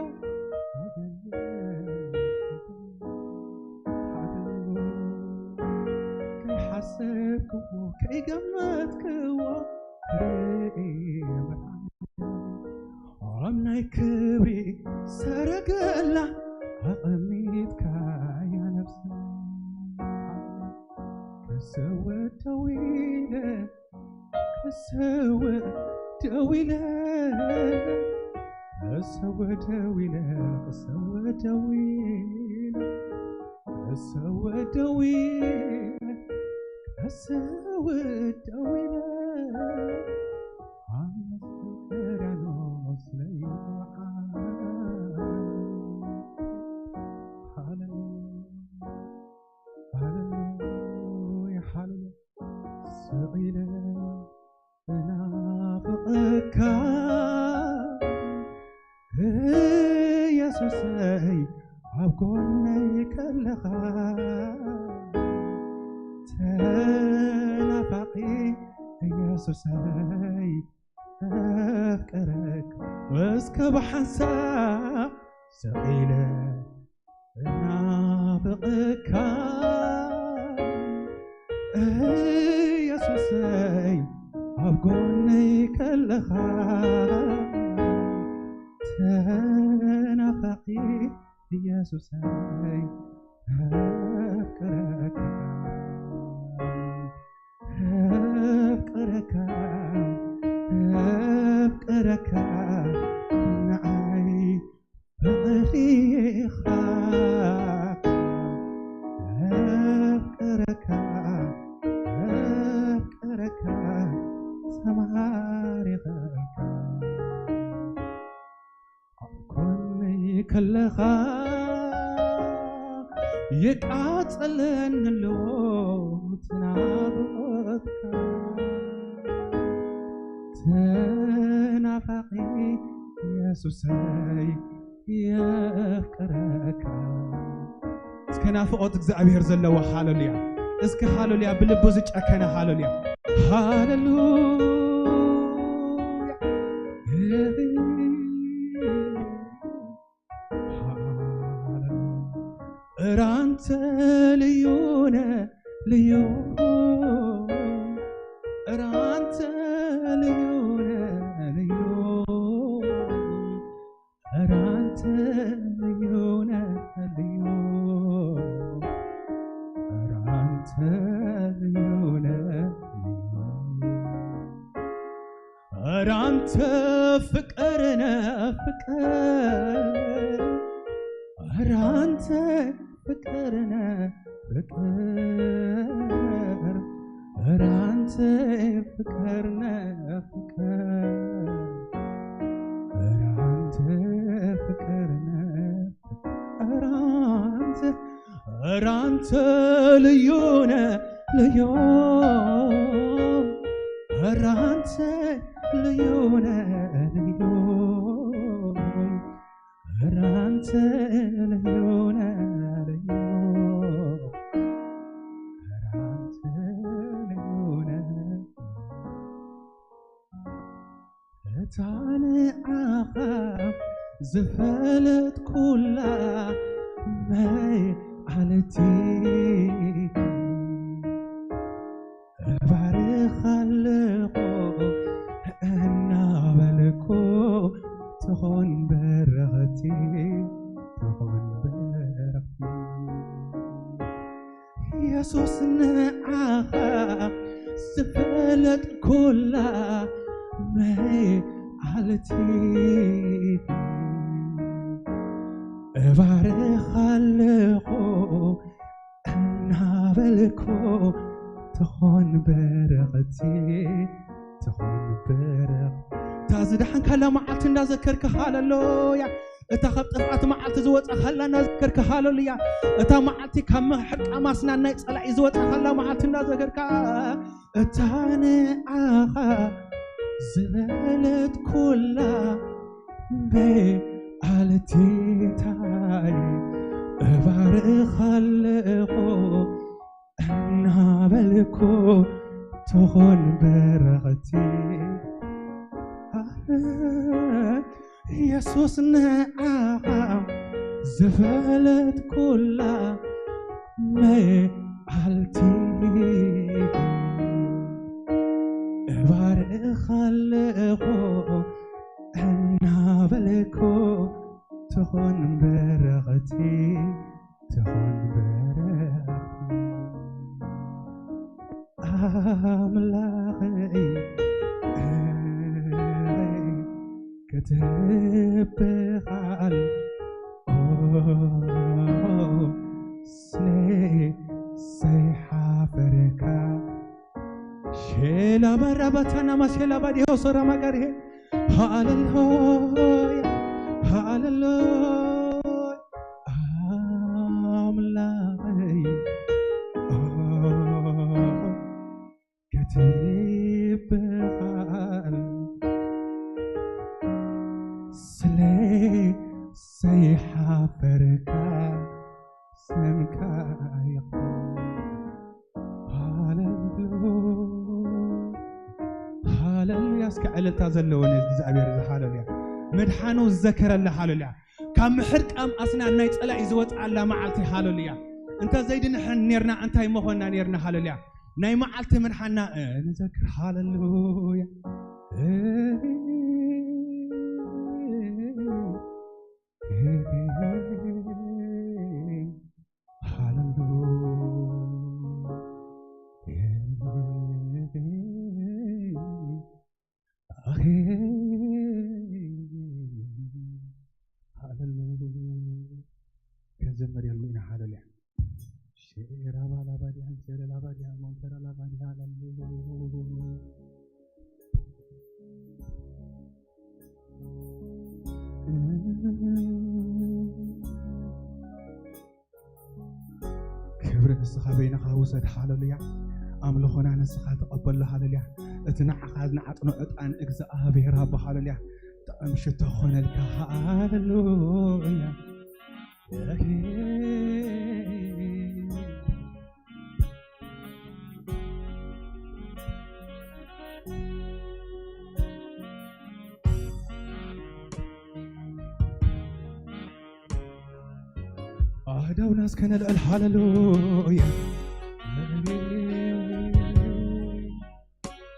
ከይሓሰብክዎ ከይገመትክዎ ርኢ ብርሃን ኣብ ናይ ክብሪ ሰረገላ ኣቐሚጥካያ ነብሰይ። ክሰወድ ደው ኢለ፣ ክሰወድ ደው ኢለ፣ ክሰወድ ደው ኢለ፣ ክሰወድ ደው ኢለ፣ ክሰወድ ደው ኢለ፣ ክሰወድ ደው ኢለ፣ ኣብ መስቀል ቀራንዮ ስለ ይወዓል። ሃሌሉያ፣ ሃሌሉያ፣ ሃሌሉያ። ስቕ ኢለ እናፍቐካ ኢየሱሰይ፣ ኣብ ጎነይ ከለኻ ተናፋቒ ኢየሱሰይ፣ ኣፍቅረካ እስከ ብሓንሳብ ስቕ ኢለ እናፍቐካ ኢየሱሰይ፣ ኣብ ጎነይ ከለኻ ተናፋቒ ኢየሱሰይ፣ ኣፍቅረካ፣ ኣፍቅረካ፣ ኣፍቅረካ፣ ንዓይ ፍቕሪኻ ኣፍቅረካ፣ ኣፍቅረካ፣ ተማሪኸካ ኣብ ጎነይ ከለኻ ይቃጸለኒ ኣሎ ትናፍቆትካ፣ ተናፋቂ የሱሰይ የፍቅረካ። እስከ ናፍቆት እግዚኣብሔር ዘለዎ ሃሌሉያ። እስከ ሃሌሉያ ብልቡ ዝጨከነ ሃሌሉያ። ሃሌሉያ። ሃሌሉያ። እረ አንተ ልዩ ነህ ልዩ፣ እረ አንተ ልዩ ነህ ልዩ፣ እረ አንተ ልዩ ነህ ልዩ፣ እረ አንተ ልዩ ነህ ልዩ። እረ አንተ ፍቅር ነህ ፍቅር፣ እረ አንተ ፍቅር ነህ ፍቅር፣ እረ አንተ ፍቅር ነህ ፍቅር፣ እረ አንተ ፍቅር ነህ ፍቅር፣ እረ አንተ እረ አንተ ልዩ ነህ ልዩ፣ እረ አንተ ልዩ ነህ ልዩ፣ እረ አንተ ልዩ ነህ ልዩ፣ እረ አንተ ልዩ ነህ። እታ ንዓኻ ዝፈለጥኩላ መዓልቲ እባርኻ ኣለኹ እናበልኩ ትኹን በረኸቲ፣ ትኹን በረኸቲ። የሱስ ንዓኻ ዝፈለጥኩላ መዓልቲ እባርኻ ኣለኹ እናበልኩ ትኾን በረኸቲ፣ ትኾን በረኸቲ። እታ ዝደሓንካላ መዓልቲ እንዳዘከርካ ሃሌሉያ። እታ ካብ ጥፍኣት መዓልቲ ዝወጻኻላ እናዘከርካ ሃሌሉያ። እታ መዓልቲ ካብ ምሕርቃም ኣስናን ናይ ጸላኢ ዝወጻኻላ መዓልቲ እናዘከርካ፣ እታ ንዓኻ ዝበለጥኩላ መዓልቲታይ እባርኻ ኣለኹ እናበልኩ ትኾን በረኸቲ። የሱስ ንዓኻ ዝፈለጥኩላ መዓልቲ እባርኻ ኣለኹ እናበልኩ ትኹን በረኸቲ፣ ትኹን በረኸቲ። ኣምላኸይ ክትበሃል ስለ ዘይሓፈርካ ሼላ ባራባታና ማሴላ ባዲሆ ሶራ ማጋርሄ። ሃሌሉያ፣ ሃሌሉያ። ኣምላኸይ ክትበሃል ስለ ዘይሓፈርካ ስምካ ይቕደስ። ሃሌሉያ፣ ሃሌሉያ። እስከ ዕልልታ ዘለዎ ነዚ እግዚኣብሔር እዚ ሃሌሉያ። ምድሓኑ ዝዘከረላ ሃሌሉያ። ካብ ምሕርቃም ኣስናን ናይ ጸላኢ ዝወጽኣላ መዓልቲ ሃሌሉያ። እንተ ዘይድንሕን ኔርና እንታይ መኾንና ኔርና ሃሌሉያ። ናይ መዓልቲ ምድሓንና ንዘክር ሃሌሉያ። ሃሌሉያ። ሃሌሉያ። ክንዘምር የሉ ኢና። ሃሌሉያ። ሼራ ባላ ባዲያን ሴረ ላባዲያ ሞንተራ ላባዲያ ሃሌሉያ። ንስኻ በይንኻ ውሰድ። ሃለሉያ። ኣምልኾና ንስኻ ተቐበሎ። ሃለሉያ። እቲ ንዓኻ ዝነዓጥኖ ዕጣን እግዚኣብሔር ኣቦ፣ ሃለሉያ፣ ጥዑም ሽቶ ክኾነልካ። ሃለሉያ። ኣእዳውና እስከ ነልዕል። ሃለሉያ።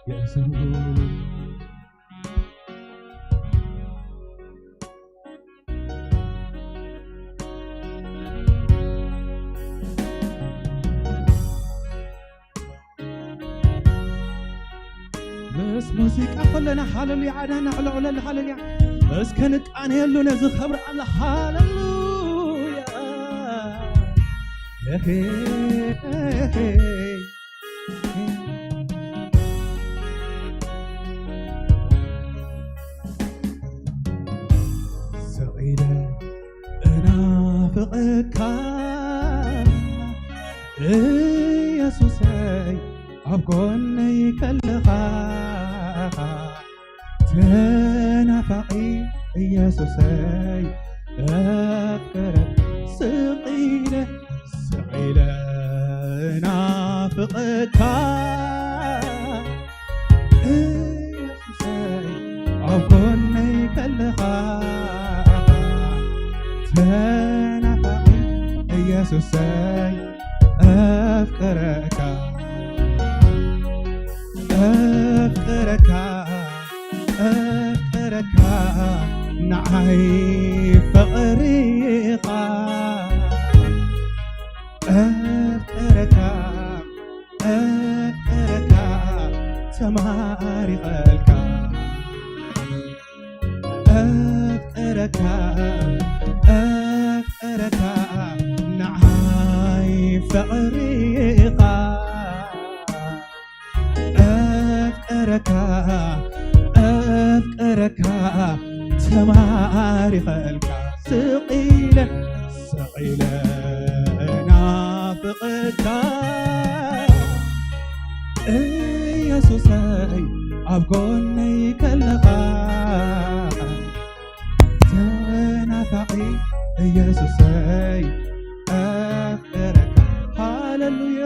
የሱስ። ምስ ሙዚቃ ከለና ሃለሉያ፣ ኣእዳና ኣዕለዕለል። ሃለሉያ። እስከ ንቃነየሉ ነዚ ኸብሪ ኣምላኽ። ሃለሉያ። ስቕ ኢለ እናፍቐካ ኢየሱሰይ፣ ኣብ ጎነይ ከለኻ ተናፋቒ ኢየሱሰይ፣ ኣፍቅረካ። ስቕ ኢለ፣ ስቕ ኢለ ናፍቐካ ኢየሱሰይ፣ ኣብ ጎነይ ከለኻ ተናፋቒ ኢየሱሰይ፣ ኣፍቅረካ፣ ኣፍቅረካ፣ ኣፍቅረካ፣ ንዓይ ፍቕሪ ኢኻ። ኣፍቅረካ፣ ኣፍቅረካ፣ ተማሪኸልካ። ኣፍቅረካ፣ ኣፍቅረካ፣ ንዓይ ፍቕሪ ኢኻ። ኣፍቅረካ፣ ኣፍቅረካ፣ ተማሪኸልካ። ስቕ ኢለ፣ ስቕ ኢለ ናፍቐካ ኢየሱሰይ፣ ኣብ ጎነይ ከለኻ ተናፋቒ ኢየሱሰይ፣ ኣፍቅረካ። ሃሌሉያ።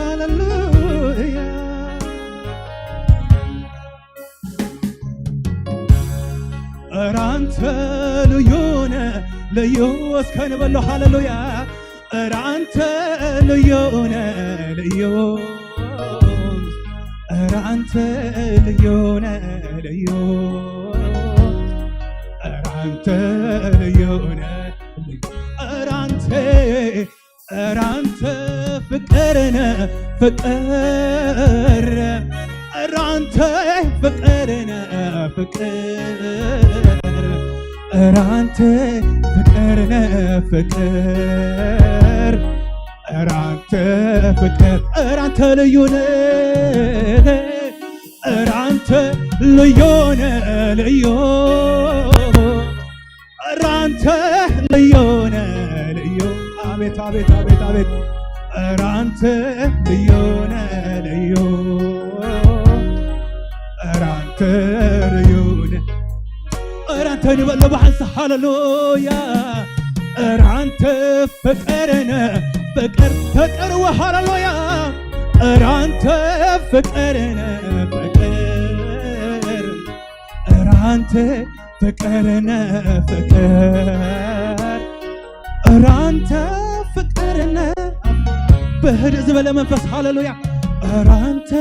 ሃሌሉያ። እረ ኣንተ ልዩ ነህ፣ ልዩ እስከ ንበሎ። ሃሌሉያ። እረ ኣንተ ልዩ ነህ፣ ልዩ። እረ ኣንተ ልዩ ነህ፣ ልዩ። እረ ኣንተ ልዩ ነህ፣ ልዩ። እረ ኣንተ፣ እረ ኣንተ ፍቅር ነህ፣ ፍቅር። እረ ኣንተ ፍቅር ነህ፣ ፍቅር። እረ ኣንተ ፍቅር ነህ፣ ፍቅር። እረ ኣንተ ፍቅር፣ እረ ኣንተ ልዩ ነህ፣ እረ ኣንተ ልዩ ነህ፣ ልዩ። እረ ኣንተ ልዩ ነህ፣ ልዩ። አቤት፣ አቤት፣ አቤት፣ አቤት። እረ አንተ ልዩ ነህ፣ ልዩ። እረ አንተ ልዩ ነህ። እረ አንተ ንበሎ ብሓንሳ፣ ሃሌሉያ። እረ አንተ ፍቅር ነህ፣ ፍቅር፣ ፍቅር፣ ሃሌሉያ። እረ አንተ ፍቅር ነህ፣ ፍቅር። እረ አንተ ፍቅር ነህ፣ ፍቅር። እረ አንተ ፍቅር ነህ። ብህድእ ዝበለ መንፈስ፣ ሃሌሉያ። እረ አንተ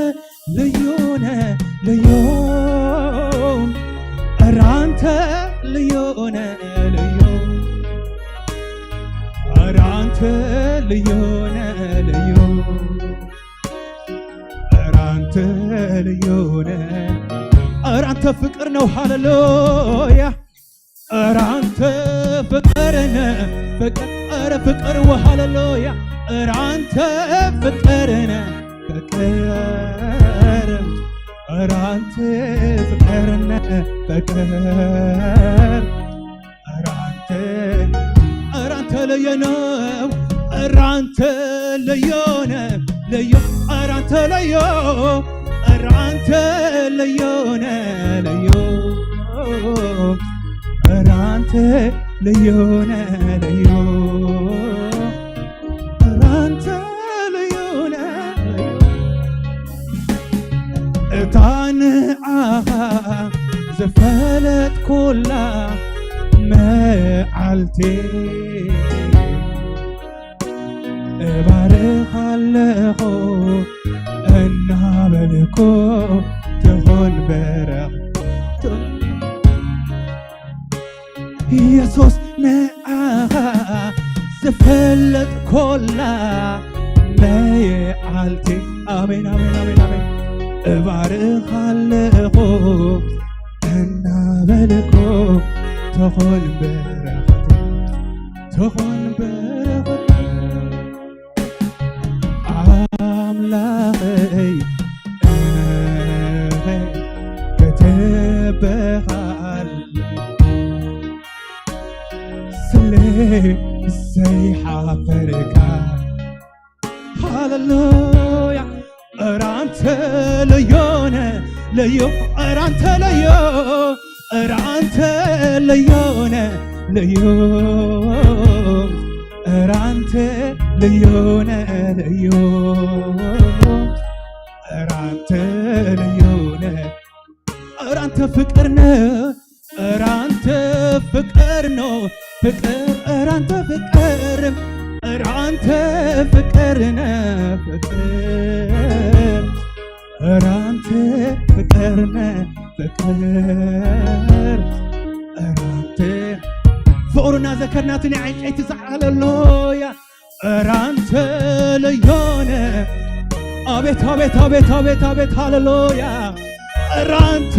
ልዩ ነህ፣ ልዩ። እረ አንተ ልዩ ነህ፣ ልዩ። እረ አንተ ልዩ ነህ፣ ልዩ። እረ አንተ ልዩ ነህ። እረ አንተ ፍቅር ነው። ሃሌሉያ። እረ አንተ ፍቅር ነህ፣ ፍቅር፣ እረ ፍቅር፣ ሃሌሉያ። እረ አንተ ፍቅር ነህ፣ ፍቅር። ፍቅር፣ ኧረ አንተ ፍቅር ነህ ፍቅር፣ ኧረ አንተ፣ ኧረ አንተ ልዩ ነው፣ ኧረ አንተ ልዩ ነህ ልዩ፣ ኧረ አንተ ልዩ፣ ኧረ አንተ ልዩ ነህ ልዩ፣ ኧረ አንተ ልዩ ነህ ልዩ፣ ኧረ አንተ ልዩ ነህ ልዩ። እታ ንዓኻ ዝፈለጥኩላ መዓልቲ እባርኻ ኣለኹ እናበልኩ ትኹን በረኽቱ። ኢየሱስ ንዓኻ ዝፈለጥኩላ መዓልቲ። ኣሜን፣ ኣሜን፣ ኣሜን፣ ኣሜን። እባርኻ ኣለኹ እናበልኩ ትኹን በረኸት፣ ትኹን በረኸት። ኣምላኸይ፣ እኸ ክትበሃል ስለ ዘይሓፈርካ። ሃሌሉያ። ኧረ አንተ ልዩ ነህ ልዩ፣ ኧረ አንተ ልዩ፣ ኧረ አንተ ልዩ ነህ ልዩ፣ ኧረ አንተ ልዩ ነህ ልዩ፣ ኧረ አንተ ልዩ ነህ፣ ኧረ አንተ ፍቅር ነህ፣ ኧረ አንተ ፍቅር ነው ፍቅር፣ ኧረ አንተ ፍቅር፣ ኧረ አንተ ፍቅር ነህ ፍቅር፣ ኧረ አንተ ፍቅር ነህ ፍቅር፣ ኧረ አንተ ፍቅሩና ዘከርናትን የዕንጨይቲ ሰዓል፣ ሃሌሉያ። ኧረ አንተ ልዩ ነህ። አቤት፣ አቤት፣ አቤት፣ አቤት፣ አቤት፣ ሃሌሉያ። ኧረ አንተ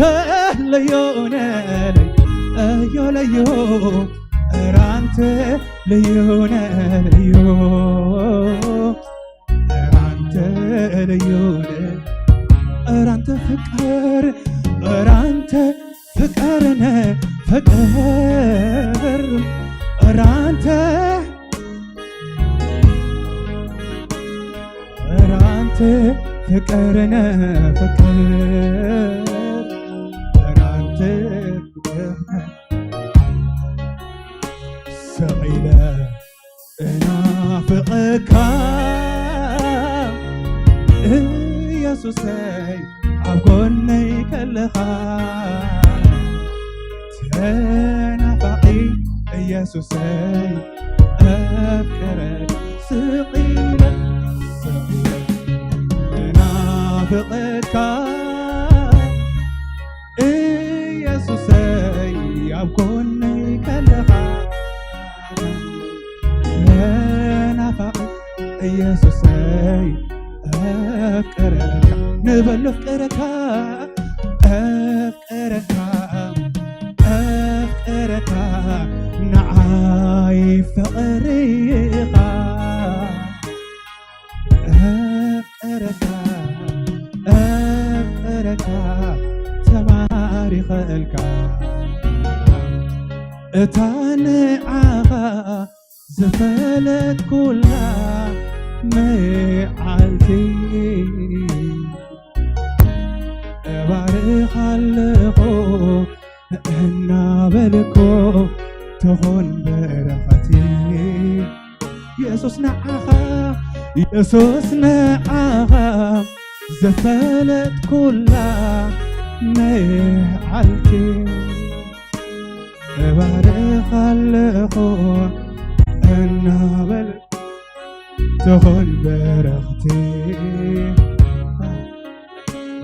ልዩ ነህ፣ ልዩ፣ ልዩ። ኧረ አንተ ልዩ ነህ፣ ልዩ። ኧረ አንተ ልዩ ነህ። ኧረ አንተ ፍቅር፣ ኧረ አንተ ፍቅር ነህ ፍቅር፣ ኧረ አንተ፣ ኧረ አንተ ፍቅር ነህ ፍቅር፣ ኧረ አንተ ፍቅር ነህ። ስቕ ኢለ እናፍቐካ ኢየሱሰይ፣ ኣብ ጎነይ ከለኻ ተናፋቒ ኢየሱሰይ፣ ኣፍቅረካ ስቕ ኢለ፣ ስቕ ኢለ እናፍቐካ ኢየሱሰይ፣ ኣብ ጎነይ ከለኻ ተናፋቒ ኢየሱሰይ፣ ኣፍቅረካ ንበሎ፣ ኣፍቅረካ፣ ኣፍቅረካ፣ ኣፍቅረካ፣ ንዓይ ፍቕርኻ ኣፍቀረካ፣ ኣፍቀረካ፣ ተማሪኸልካ። እታ ንዓኻ ዝፈለጥኩላ መዓልቲ እባርኻ ኣለኹ እናበልኩ ትኹን በረኸቲ። የሱስ ንዓኻ፣ የሱስ ንዓኻ ዝፈለጥኩላ መዓልቲ እባርኻ ኣለኹ እናበል ትኹን በረኽቲ።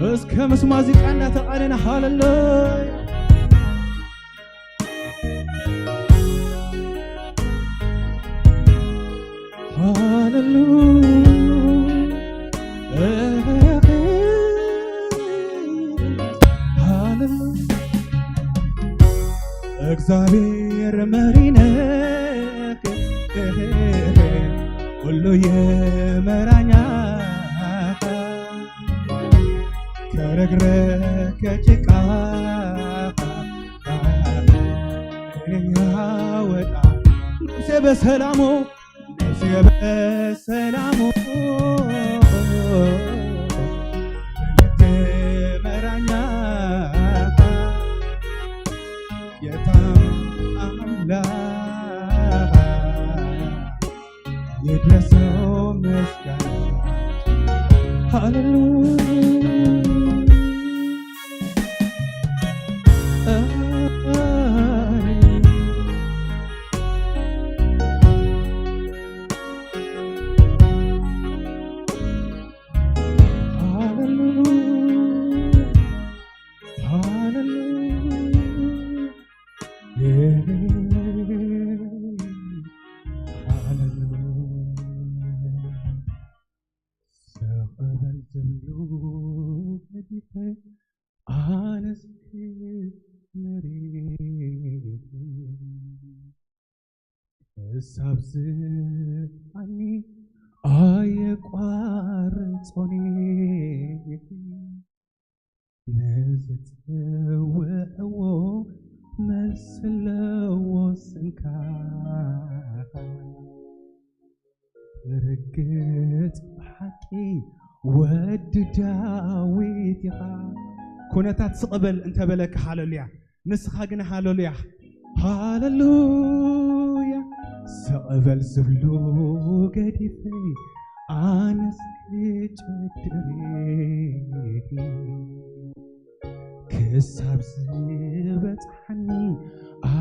እስከ ምስ ማዚቃ እናተቓነና ሃሌሉያ። ሃሌሉያ፣ ሃሌሉያ። እግዚኣብሔር መሪነክ፣ ኩሉ የመራኛ። ረግረግ ከጭቃ ያወጣ ነፍሴ በሰላሙ ነፍሴ በሰላሙ ትመራኛ የታም አምላክ ይድረሰው ምስጋና። ሃሌሉያ። ሃሌሉያ። ሃሌሉያ። ሃሌሉያ። ሰቕ በል ዝብሉ ገዲፈ ኣነስ መሬት ክሳብ ዝኣኒ ኣየቋርጾኒ። ንዝጽውዕዎ መልሲ ኣለዎ ስምካ። ርግጽ ብሓቂ ወዲ ዳዊት ኢኻ። ኩነታት ስቕ በል እንተበለካ ሃሌሉያ፣ ንስኻ ግን ሃሌሉያ፣ ሃሌሉያ። ስቕ በል ዝብሉ ገዲፈ ኣነስ ክጭድር ክሳብ ዝበጽሓኒ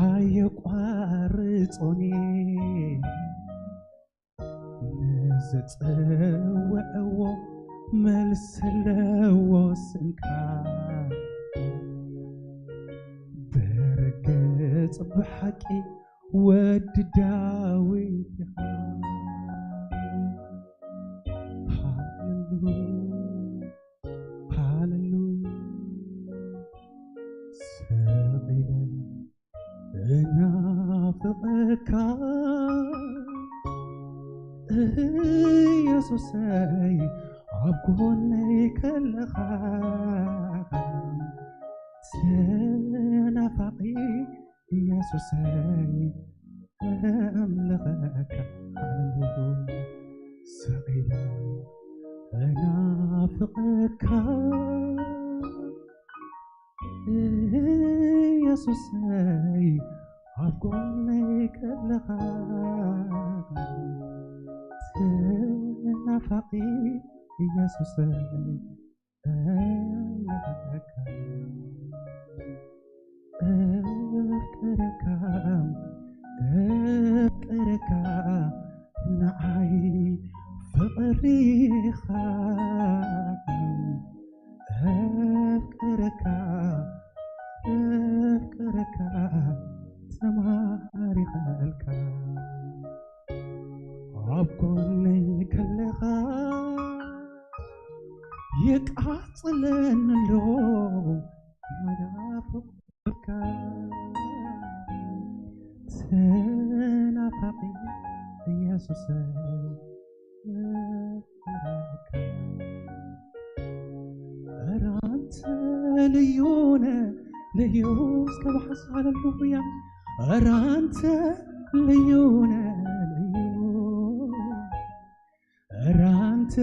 ኣየቋርጾኒ። ንዝጽውዕዎ መልሲ ኣለዎ ስምካ። ብርግጽ ብሓቂ ወዲ ዳዊት ኢኻ። ሃሌሉያ፣ ሃሌሉያ። ስቕ ኢለ እናፍቐካ ኢየሱሰይ፣ ኣብ ጎነይ ከለኻ ተናፋቂ ኢየሱሰይ፣ ኣምልኸካ። ሃሌሉያ። ስቕ ኢለ እናፍቐካ ኢየሱሰይ፣ ኣብ ጎነይ ከለኻ ተናፋቂ ኢየሱሰይ፣ ኣፍቅረካ፣ ኣፍቅረካ፣ ኣፍቅረካ፣ ንዓይ ፍቕሪኻ። ኣፍቅረካ፣ ኣፍቅረካ፣ ተማሪኸልካ። ኣብ ጎነይ ከለኻ የቃጽለኒ ኣሎ ናፍቆትካ። ተናፋቂ ኢየሱሰይ፣ ኣፍቅረካ። ኧረ ኣንተ ልዩ ነህ ልዩ። እስከ ብሓሳብ ሃሌሉያ። ኧረ ኣንተ ልዩ ነህ ልዩ። ኧረ ኣንተ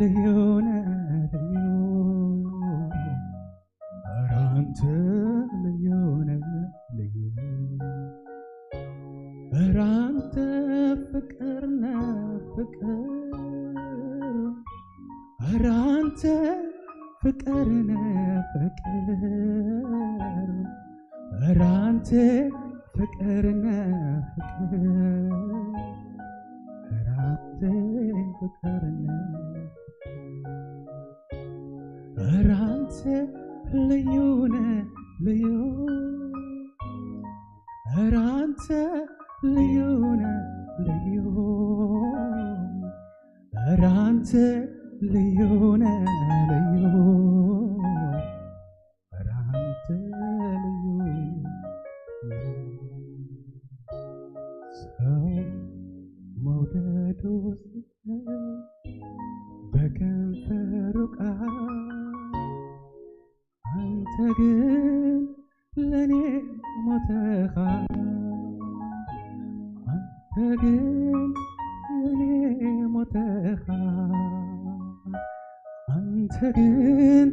ልዩ ነህ ልዩ። ኧረ ኣንተ ልዩ ነህ ልዩ። ኧረ ኣንተ ፍቅር ነህ ፍቅር። ኧረ ኣንተ ፍቅር ነህ ፍቅር። ኧረ ኣንተ ፍቅር ነህ ፍቅር። ኧረ ኣንተ ፍቅር ነህ ፍቅር። ኧረ ኣንተ ልዩ ነህ ልዩ። ኧረ ኣንተ ልዩ ነህ ልዩ። ኧረ ኣንተ ልዩ ነህ ልዩ። ኧረ ኣንተ ልዩ። ሰው መውደዱ በከንፈሩ ቃል ግን ለኔ ሞተኻ፣ አንተ ግን ለኔ ሞተኻ፣ አንተ ግን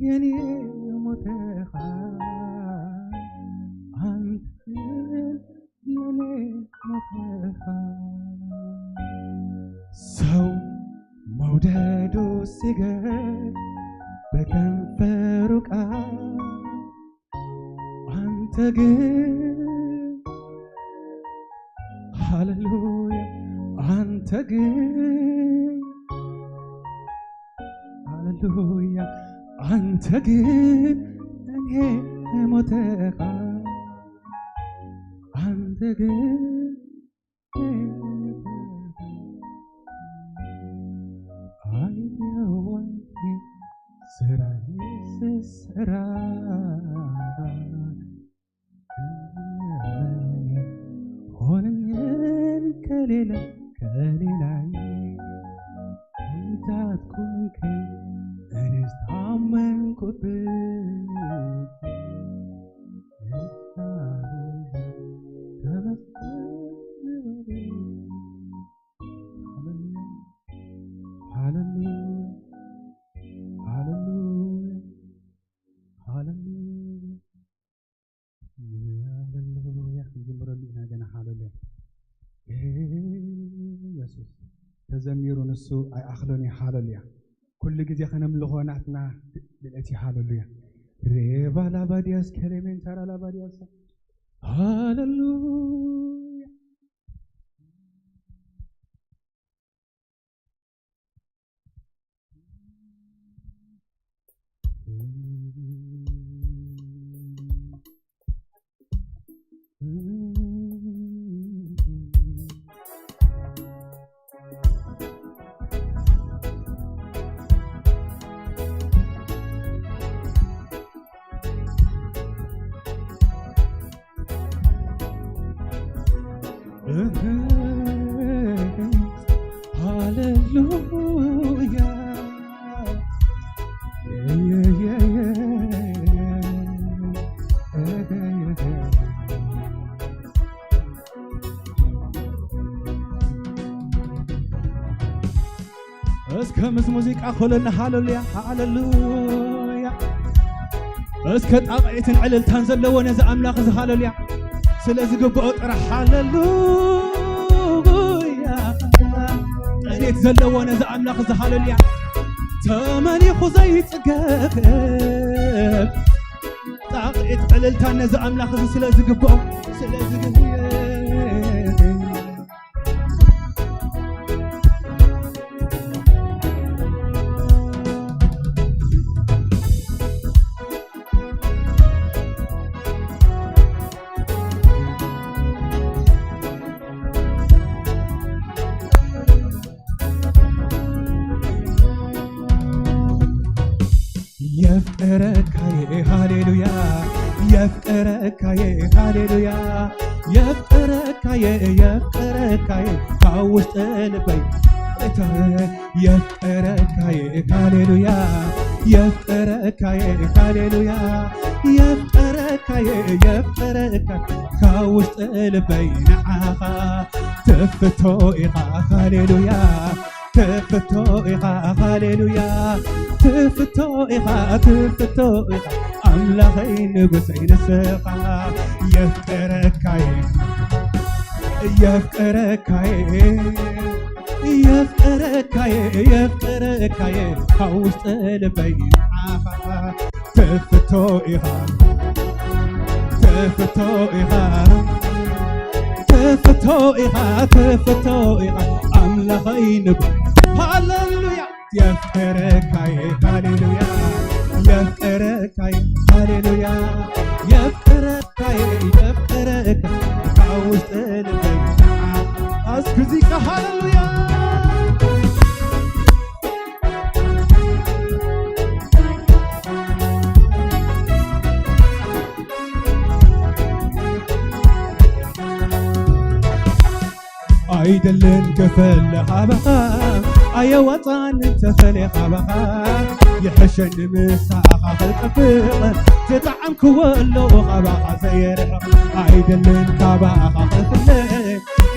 የኔ ሞተኻ፣ አንተ ግን ለኔ ሞተኻ። ሰው መውደዱ ሲገር በከንፈሩ ቃል አንተ ግን፣ ሃሌሉያ፣ አንተ ግን፣ ሃሌሉያ፣ አንተ ግን እኔ ሞተኻ፣ አንተ ግን እኔ ሞተኻ። አየሁ አንተ ስራዬ ስትሰራ ሆነን ከሌላ ከሌላይ አንተ አትኮንክም እኔስ ታመንኩብህ። ተመስገን በል። ሃሌሉያ፣ ሃሌሉያ፣ ሃሌሉያ፣ ሃሌሉያ። ሃሌሉያ። ክንዝምረሉ ኢና ገና። ሃሌሉያ። ኢየሱስ ተዘሚሩ ንሱ ኣይኣኽሎን እዩ። ሃሌሉያ። ኩሉ ግዜ ከነምልኾ ናትና ድልየት እዩ። ሃሌሉያ። ሬባ ላባዲያስ ከሌሜን ታራ ላባዲያስ። ሃሌሉያ። ሃሌሉያ። እስከ ምስ ሙዚቃ ኮለና ሃሌሉያ፣ ሃሌሉያ። እስከ ጣቕዒትን ዕልልታን ዘለዎ ነዚ ኣምላኽ እዚ ሃሌሉያ። ስለ ዝግብኦ ጥራሕ ሃሌሉያ። ቅኔት ዘለዎ ነዚ ኣምላኽ እዚ ሃሌሉያ። ተመሊኹ ዘይጽገብ ጣቕዒት ዕልልታን ነዚ ኣምላኽ እዚ ስለ ዝግብኦ፣ ስለ ዝግብኦ። የፍቅረካዬ ሃሌሉያ፣ የፍቅረካዬ ሃሌሉያ፣ የፍቅረካዬ፣ የፍቅረካዬ ካብ ውሽጢ ልበይ የፍቅረካዬ ሃሌሉያ፣ የፍቅረካዬ ሃሌሉያ፣ የፍቅረካዬ፣ የፍቅረካ ካብ ውሽጢ ልበይ ንዓኻ ትፍቶ ኢኻ ሃሌሉያ። ትፍቶ ኢኻ ሃሌሉያ፣ ትፍቶ ኢኻ፣ ትፍቶ ኢኻ ኣምላኸይ ንጉሰይ ንስኻ። የፍቅረካየ፣ የፍቅረካየ፣ የፍቅረካየ፣ የፍቅረካየ ካብ ውሽጢ ልበይ ንዓኻ ትፍቶ ኢኻ፣ ትፍቶ ኢኻ፣ ትፍቶ ኢኻ፣ ትፍቶ ኢኻ ኣምላኸይ ንጉ-፣ ሃሌሉያ። የፍቅረካየ ሃሌሉያ፣ የፍቅረካየ ሃሌሉያ፣ የፍቅረካየ፣ የፍቅረካ ካብ ውሽጢ ልበይ። እስኪ እዚካ ሃሌሉያ። ኣይደልን ክፍለ ካባኻ፣ ኣየዋፃን እንተፈለ ካባኻ። ይሕሸኒ ምሳኻ ክጠብቕ፣ ዝጠዓምክዎ ኣለዉ ካባኻ ዘይርሕቕ። ኣይደልን ካባኻ ክፍለ፣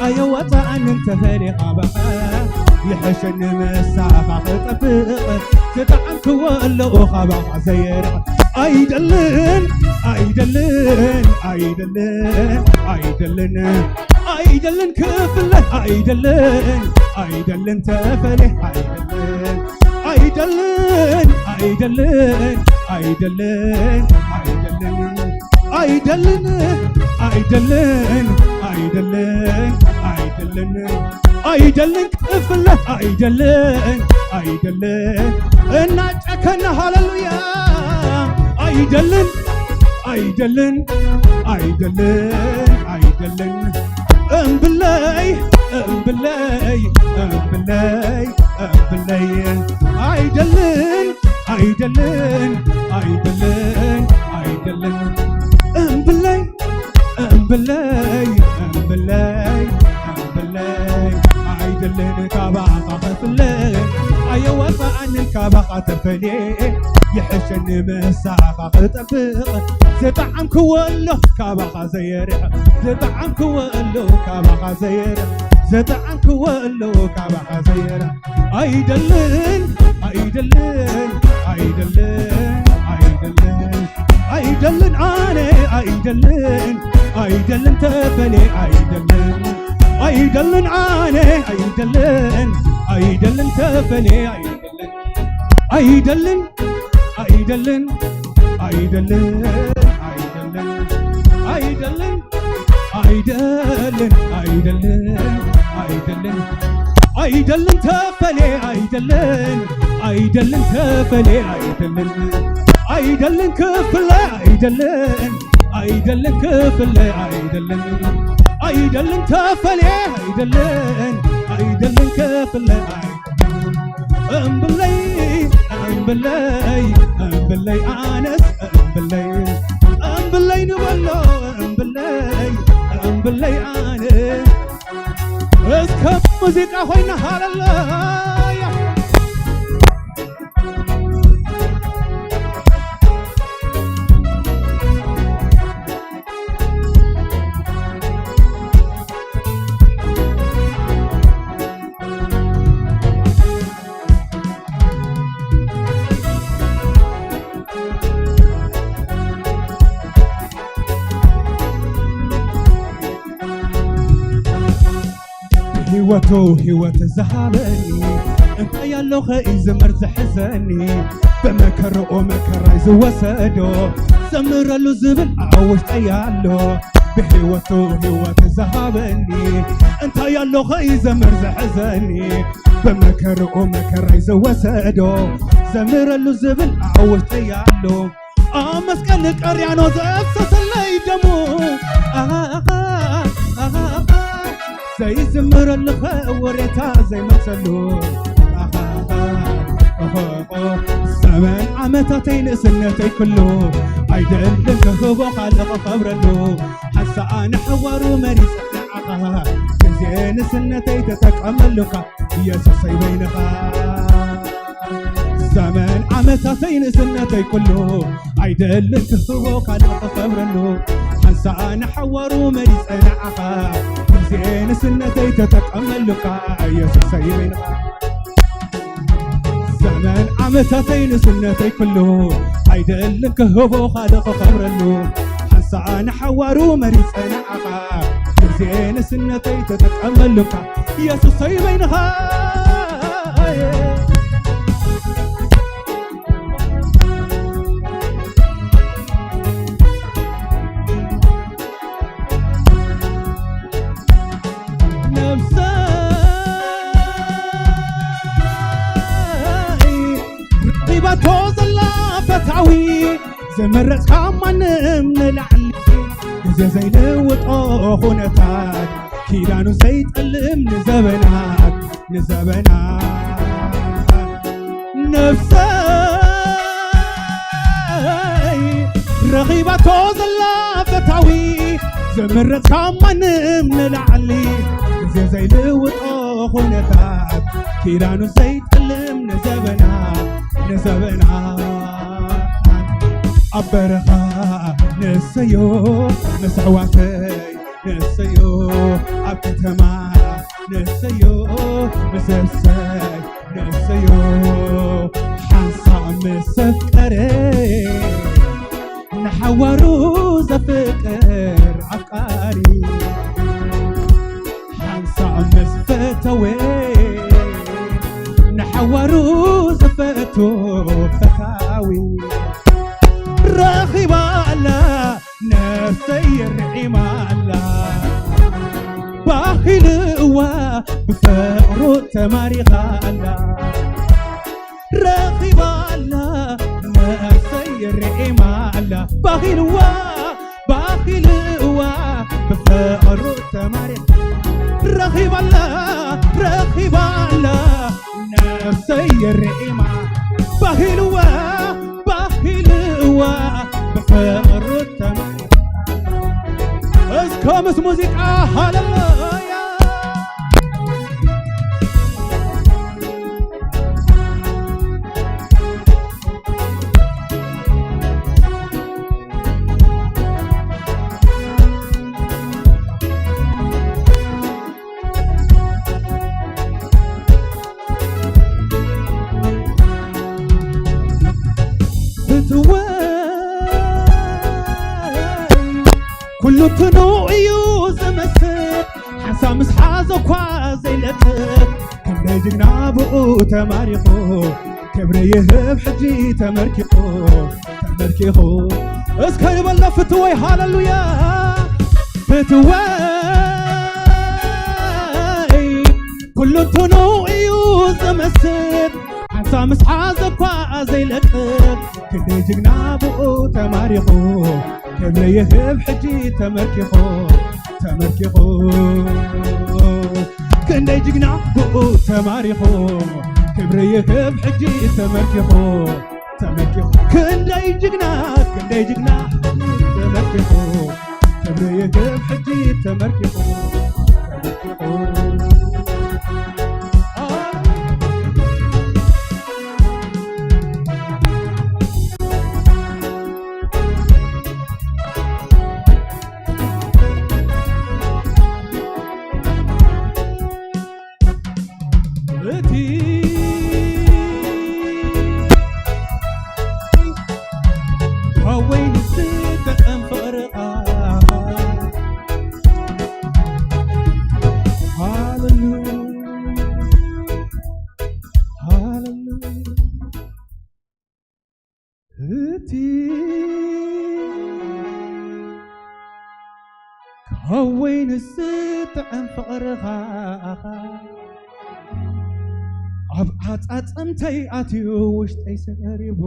ኣየዋፅኣንን ተፈልየ ካባኻ። ይሕሸኒ ምሳኻ ክጠብቕ፣ ዝጠዓምክዎ ኣለዉ ካባኻ ዘይርሕቕ። ኣይደልን፣ ኣይደልን፣ ኣይደልን፣ ኣይደልን፣ ኣይደልን ክፍለ፣ ኣይደልን፣ ኣይደልን ተፈልየ፣ ኣይደልን፣ ኣይደልን፣ ኣይደልን፣ ኣይደልን፣ ኣይደልን፣ ኣይደልን፣ ኣይደልን፣ ኣይደልን፣ ኣይደልን ክፍለ፣ ኣይደልን፣ ኣይደልን። እናጨከነ ሃሌሉያ። ኣይደልን፣ ኣይደልን፣ ኣይደልን፣ ኣይደልን። እምብለይ፣ እምብለይ፣ እምብለይ፣ እምብለይ። ኣይደልን፣ ኣይደልን፣ ኣይደልን፣ ኣይደልን። እምብለይ፣ እምብለይ፣ እምብለይ፣ እምብለይ። ኣይደልን ካባኻ ክፍለ፣ ኣየዋፅኣንን ካባኻ ተፈልየ። ይሕሸኒ ምሳኻ ክጠብቕ፣ ዝጠዓምክዎ ኣሎ ካባኻ ዘይርሕቕ፣ ዝጠዓምክዎ ኣሎ ካባኻ ዘይርሕቕ፣ ዝጠዓምክዎ ኣሎ ካባኻ ዘይርሕቕ። ኣይደልን፣ ኣይደልን፣ ኣይደልን፣ ኣይደልን፣ ኣይደልን ኣነ፣ ኣይደልን፣ ኣይደልን ተፈሌ፣ ኣይደልን፣ ኣይደልን ኣነ፣ ኣይደልን፣ ኣይደልን ተፈሌ፣ ኣይደልን፣ ኣይደልን፣ ኣይደልን፣ ኣይደልን፣ ኣይደልን፣ ኣይደልን፣ ኣይደልን፣ ኣይደልን፣ ኣይደልን ተፈሌ፣ ኣይደልን፣ ኣይደልን ተፈሌ፣ ኣይደልን፣ ኣይደልን ክፍለ፣ ኣይደልን፣ ኣይደልን ክፍለ፣ ኣይደልን፣ ኣይደልን ተፈሌ፣ ኣይደልን፣ ኣይደልን ክፍለ፣ ኣይደልን። እምብለይ፣ እምብለይ፣ እምብለይ ኣነስ እምብለይ፣ እምብለይ ንበሎ፣ እምብለይ፣ እምብለይ ኣነ። እስከ ሙዚቃ ኮይና ሃለሉያ። ህይወቱ ህይወት ዝሃበኒ እንታይ ኣሎ ከይዝምር ዝሕዘኒ ብመከርኡ መከራይ ዝወሰዶ ዘምረሉ ዝብል ኣብ ውሽጠይ ኣሎ ብህይወቱ ህይወት ዝሃበኒ እንታይ ኣሎ ከይዘምር ዝሕዘኒ ብመከርኡ መከራይ ዝወሰዶ ዘምረሉ ዝብል ኣብ ውሽጠይ ኣሎ ኣብ መስቀል ቀርያኖ ዘፍሰሰለይ ደሙ ኣሃ ኣሃ ኣሃ ዘይዝምረሉ ኸ ወሬታ ዘይመልሰሉ ኣሃ ኣሃ ኦሆ ዘመን ዓመታተይ ንእስነተይ ኩሉ ኣይደልን ክህቦ ካልእ ክኸብረሉ ሓንሳኣ ንሓዋሩ መሪጸ ንዓኻ ግዜ ንእስነተይ ተጠቀመሉካ ኢየሱሰይ በይንኻ ዘመን ዓመታተይ ንእስነተይ ኩሉ ኣይደልን ክህቦ ካልእ ክኸብረሉ ሓንሳኣ ንሓዋሩ መሪጸ ንዓኻ ግዜ ንእስነተይ ተጠቀመሉካ ኢየሱሰይ በይንኻ ዘመን ዓመታተይ ንእስነተይ ኩሉ ኣይደልን ክህቦ ካልእ ክኸብረሉ ሓንሳኣ ንሓዋሩ መሪጸ ንዓኻ ግዜ ንእስነተይ ተጠቀመሉካ ኢየሱሰይ በይንኻ ነብሰይ ረኺባቶ ዘላ ፈታዊ ዝመረጽካ ማንም ንላዕሊ ግዜ ዘይልውጦ ኩነታት ኪዳኑ ዘይጠልም ንዘበናት ንዘበናት ነብሰይ ረኺባቶ ዘላ ፈታዊ ዝምረጽ ካብ ማንም ንላዕሊ ግዜ ዘይልውጦ ኩነታት ኪዳኑ ዘይጠልም ንዘበናት ንዘበና ኣብ በረኻ ንሰዮ፣ ምስ ኣሕዋተይ ንሰዮ፣ ኣብ ከተማ ንሰዮ፣ ምስ ሰብሰይ ንሰዮ። ሓንሳእ ምስ ኣፍቀረ ንሓዋሩ ዘፍቅር ኣፍቃሪ፣ ሓንሳእ ምስ ፈተወ ንሓዋሩ ዘፈቱ ፈታዊ፣ ረኺባ ኣላ ነፍሰይ ርዒማ ኣላ፣ ባኺልዋ ብፍቕሩ ተማሪኻ ኣላ። ረኺባ ኣላ ነፍሰይ ርዒማ ኣላ፣ ባኺልዋ ባኺልዋ ብፍቕሩ ተማሪኻ። ረኺባ ኣላ ረኺባ ኣላ ነፍሰይ ርዒማ፣ ባኺልዋ ባኺልዋ ብፍቕሩ ተማሪኻ። እስከ ምስ ሙዚቃ ሃሌሉያ። ፍትወይ ኩሉ እንትኑ እዩ ዝመስል፣ ሓንሳብ ምስ ሓዞ እኳ ዘይለቅቕ፣ ክንደይ ጅግና ብኡ ተማሪኹ፣ ክብሪ ይህብ ሕጂ ተመርኪኹ፣ ተመርኪኹ። እስከ ንበሎ ፍትወይ ሃሌሉያ። ፍትወይ ኩሉ እንትኑ እዩ ዝመስል፣ ሓንሳብ ምስ ሓዞ እኳ ዘይለቅቕ፣ ክንደይ ጅግና ብኡ ተማሪኹ፣ ክብሪ ይህብ ሕጂ ተመርኪኹ፣ ተመርኪኹ። ክንደይ ጅግና ብኡ ተማሪኹ፣ ክብሪ ይህብ ሕጂ ተመርኪኹ፣ ተመርኪኹ። ክንደይ ጅግና፣ ክንደይ ጅግና ተመርኪኹ፣ ክብሪ ይህብ ሕጂ ተመርኪኹ፣ ተመርኪኹ። እቲ ካብ ወይኒ ዝጥዕም ፍቕርኻ። ሃሌሉያ፣ ሃሌሉያ። እቲ ካብ ወይኒ ዝጥዕም ፍቕርኻ ኣብ ዓጻጸምተይ ኣትዩ ውሽጠይ ሰሪቡ፣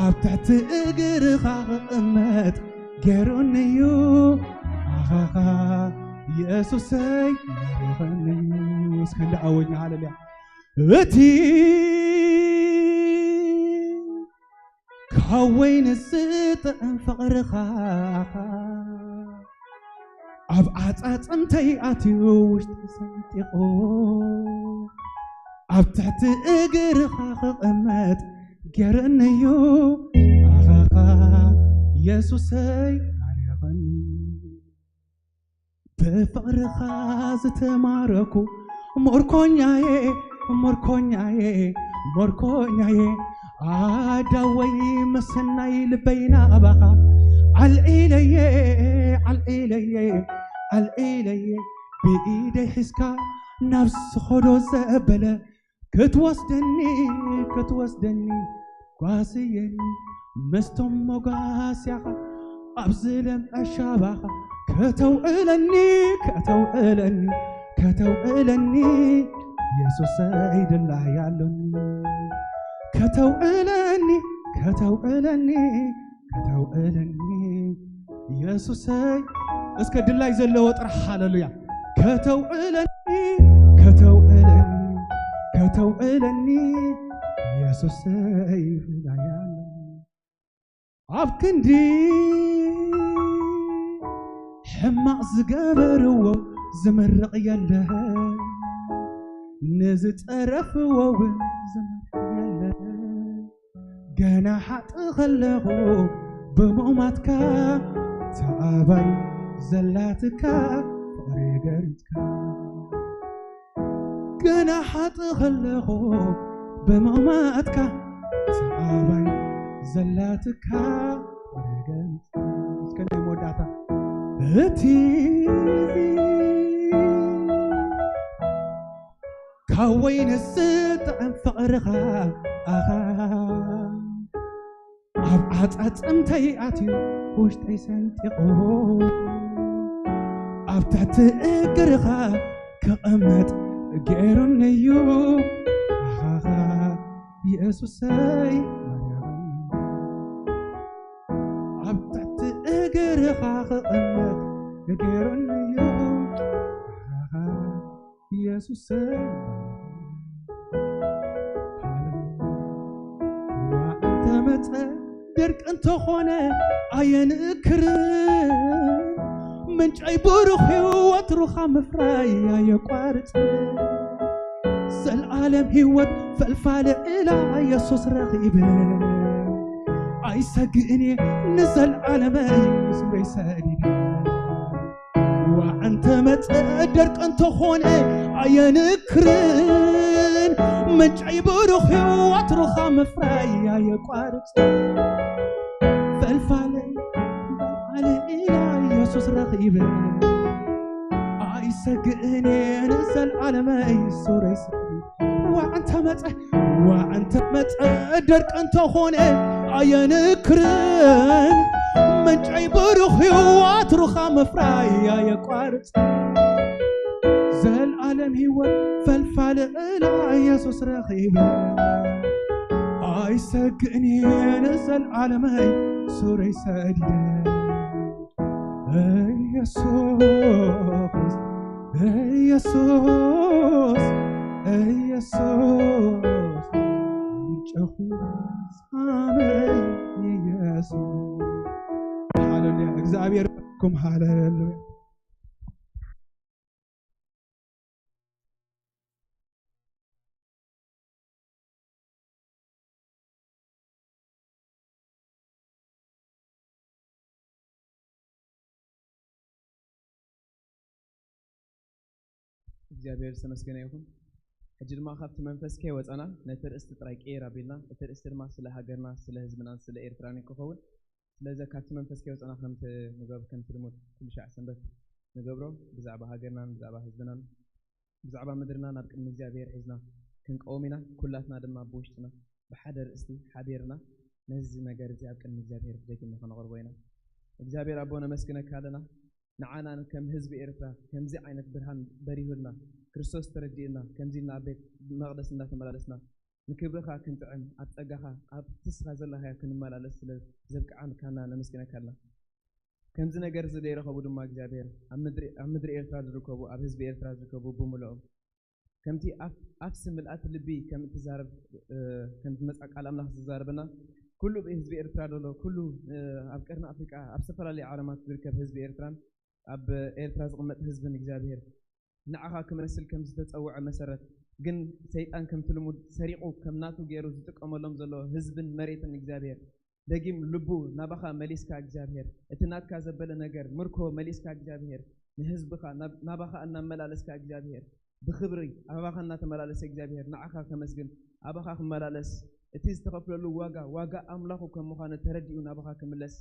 ኣብ ትሕቲ እግርኻ ክቕመጥ ገይሩኒ እዩ። ኣኻኻ የሱሰይ ማሪኸኒ እዩ። እስከ እንዳኣወጅና ሃሌሉያ። እቲ ካብ ወይኒ ዝጥዕም ፍቕርኻ ኣብ ዓጻጸምተይ ኣትዩ ውሽጢ ሰንጢቑ፣ ኣብ ትሕቲ እግርኻ ክቕመጥ ገይሩኒ እዩ። ኣኻኻ የሱሰይ ማሪኸኒ። ብፍቕርኻ ዝተማረኩ፣ ምርኮኛየ፣ ምርኮኛየ፣ ምርኮኛየ፣ ኣዳወይ መሰናይ ልበይ ናባኻ ኣልዒለየ፣ ኣልዒለየ፣ ኣልዒለየ፣ ብኢደይ ሒዝካ ናብ ዝኸዶ ዘበለ ክትወስደኒ፣ ክትወስደኒ ጓስየኒ፣ ምስቶም መጓስያኻ ኣብ ዝለምዐ ሻባኻ ከተውዕለኒ፣ ከተውዕለኒ፣ ከተውዕለኒ የሱሰይ ድላይ ኣሎኒ። ከተውዕለኒ፣ ከተውዕለኒ፣ ከተውዕለኒ የሱሰይ። እስከ ድላይ ዘለዎ ጥራሕ ሃሌሉያ። ከተውዕለኒ፣ ከተውዕለኒ፣ ከተውዕለኒ የሱሰይ ድላይ ኣሎኒ። ኣብ ክንዲ ሕማቕ ዝገበርዎ ዝምርቕ የለን። ንዝጸረፍዎ እውን ዝመርሕ የለን። ገና ሓጥእ ከለኹ ብምቑማትካ ተኣባይ ዘላትካ ፍቕሪ ገሪጽካ። ገና ሓጥእ ከለኹ ብምቑማትካ ተኣባይ ዘላትካ ፍቕሪ ገሪጽካ። እስከ ናይ መወዳእታ እቲ ካብ ወይኒ ዝጥዕም ፍቕርኻ ኣኻ ኣብ ዓጻጽምተይ ኣትዩ ውሽጠይ ሰንጢቑ ኣብ ትሕቲ እግርኻ ክቕመጥ ገይሩኒ እዩ ኣኻ ኢየሱሰይ ማርያም ኣብ ትሕቲ እግርኻ ክቕመጥ ገይሩኒ እዩ ኣኻ ኢየሱሰይ ሃሌሉያ። ዋ እንተመጸ ደርቂ እንተኾነ ኣየንእክርን ምንጨይ ብሩኽ እዩ ወትሩኻ ምፍራይ ኣየቋርጽ ዘልዓለም ህይወት ፈልፋለ እላ ኢየሱስ ረኺበ ኣይሰግእን እየ ንዘልዓለመይ ስምረይ ሰዲደ ዋ እንተ መጸ ደርቂ እንተኾነ ኣየንክርን ምንጨይ ብሩኽ እዩ ወትሩኻ ምፍራይ ኣየቋርጽ ፈልፋለ ኣለ ኢላ ኢየሱስ ረኺበ ኣይሰግእን እየ ንዘልዓለመይ ሱረይ ሰዲደ ዋ እንተ መጸ ዋ እንተ መጸ ደርቂ እንተኾነ ኣየንክርን ምንጨይ ብሩኽ እዩ ወትሩኻ ምፍራይ ኣየቋርጽ ዘልዓለም ህይወት ፈልፋለ እላ ኢየሱስ ረኺበ ኣይሰግእን እየ ንዘልዓለመይ ሱረይ ሰዲደ ኢየሱስ ኢየሱስ ኢየሱስ ምንጨኹ ሳመይ ኢየሱስ ሃሌሉያ እግዚኣብሔር ኩም ሃሌሉያ እግዚኣብሔር ዝተመስገነ ይኹን። ሕጂ ድማ ካብቲ መንፈስ ከይወፃና ነቲ ርእስቲ ጥራይ ቅይር ኣቢልና፣ እቲ ርእስቲ ድማ ስለ ሃገርና፣ ስለ ህዝብናን ስለ ኤርትራን ክኸውን። ስለዚ ካብቲ መንፈስ ከይወፃና ከምቲ ንገብር ከምቲ ልሙድ ኩሉ ሻዕ ሰንበት ንገብሮ ብዛዕባ ሃገርናን ብዛዕባ ህዝብናን ብዛዕባ ምድርና ናብ ቅድሚ እግዚኣብሔር ሒዝና ክንቀውም ኢና። ኩላትና ድማ ብውሽጥና ብሓደ ርእስቲ ሓቢርና ነዚ ነገር እዚ ኣብ ቅድሚ እግዚኣብሔር ደጊምና ከነቕርቦ ኢና። እግዚኣብሔር ኣቦ ነመስግነካ ኣለና። ንዓና ከም ህዝቢ ኤርትራ ከምዚ ዓይነት ብርሃን በሪሁልና ክርስቶስ ተረዲኡና ከምዚ ናብ ቤት መቕደስ እንዳተመላለስና ንክብርኻ ክንጥዕም ኣብ ጸጋኻ ኣብቲ ንስኻ ዘለኻዮ ክንመላለስ ስለ ዘብቅዓንካና ነመስግነካ ኣለና። ከምዚ ነገር እዚ ዘይረኸቡ ድማ እግዚኣብሔር ኣብ ምድሪ ኣብ ምድሪ ኤርትራ ዝርከቡ ኣብ ህዝቢ ኤርትራ ዝርከቡ ብምልኦም ከምቲ ኣፍ ኣፍሲ ምልኣት ልቢ ከም እትዛረብ ከም ዝመጻ ቃል ኣምላኽ ዝዛረበና ኩሉ ህዝቢ ኤርትራ ዘሎ ኩሉ ኣብ ቀርኒ ኣፍሪቃ ኣብ ዝተፈላለዩ ዓለማት ዝርከብ ህዝቢ ኤርትራን ኣብ ኤርትራ ዝቕመጥ ህዝብን እግዚኣብሔር ንዓኻ ክመስል ከም ዝተጸውዐ መሰረት ግን ሰይጣን ከምቲ ልሙድ ሰሪቑ ከም ናቱ ገይሩ ዝጥቀመሎም ዘሎ ህዝብን መሬትን እግዚኣብሔር ደጊም ልቡ ናባኻ መሊስካ እግዚኣብሔር እቲ ናትካ ዘበለ ነገር ምርኮ መሊስካ እግዚኣብሔር ንህዝብኻ ናባኻ እናመላለስካ እግዚኣብሔር ብኽብሪ ኣባኻ እናተመላለሰ እግዚኣብሔር ንዓኻ ከመስግን ኣባኻ ክመላለስ እቲ ዝተኸፍለሉ ዋጋ ዋጋ ኣምላኹ ከም ምዃኑ ተረዲኡ ናባኻ ክምለስ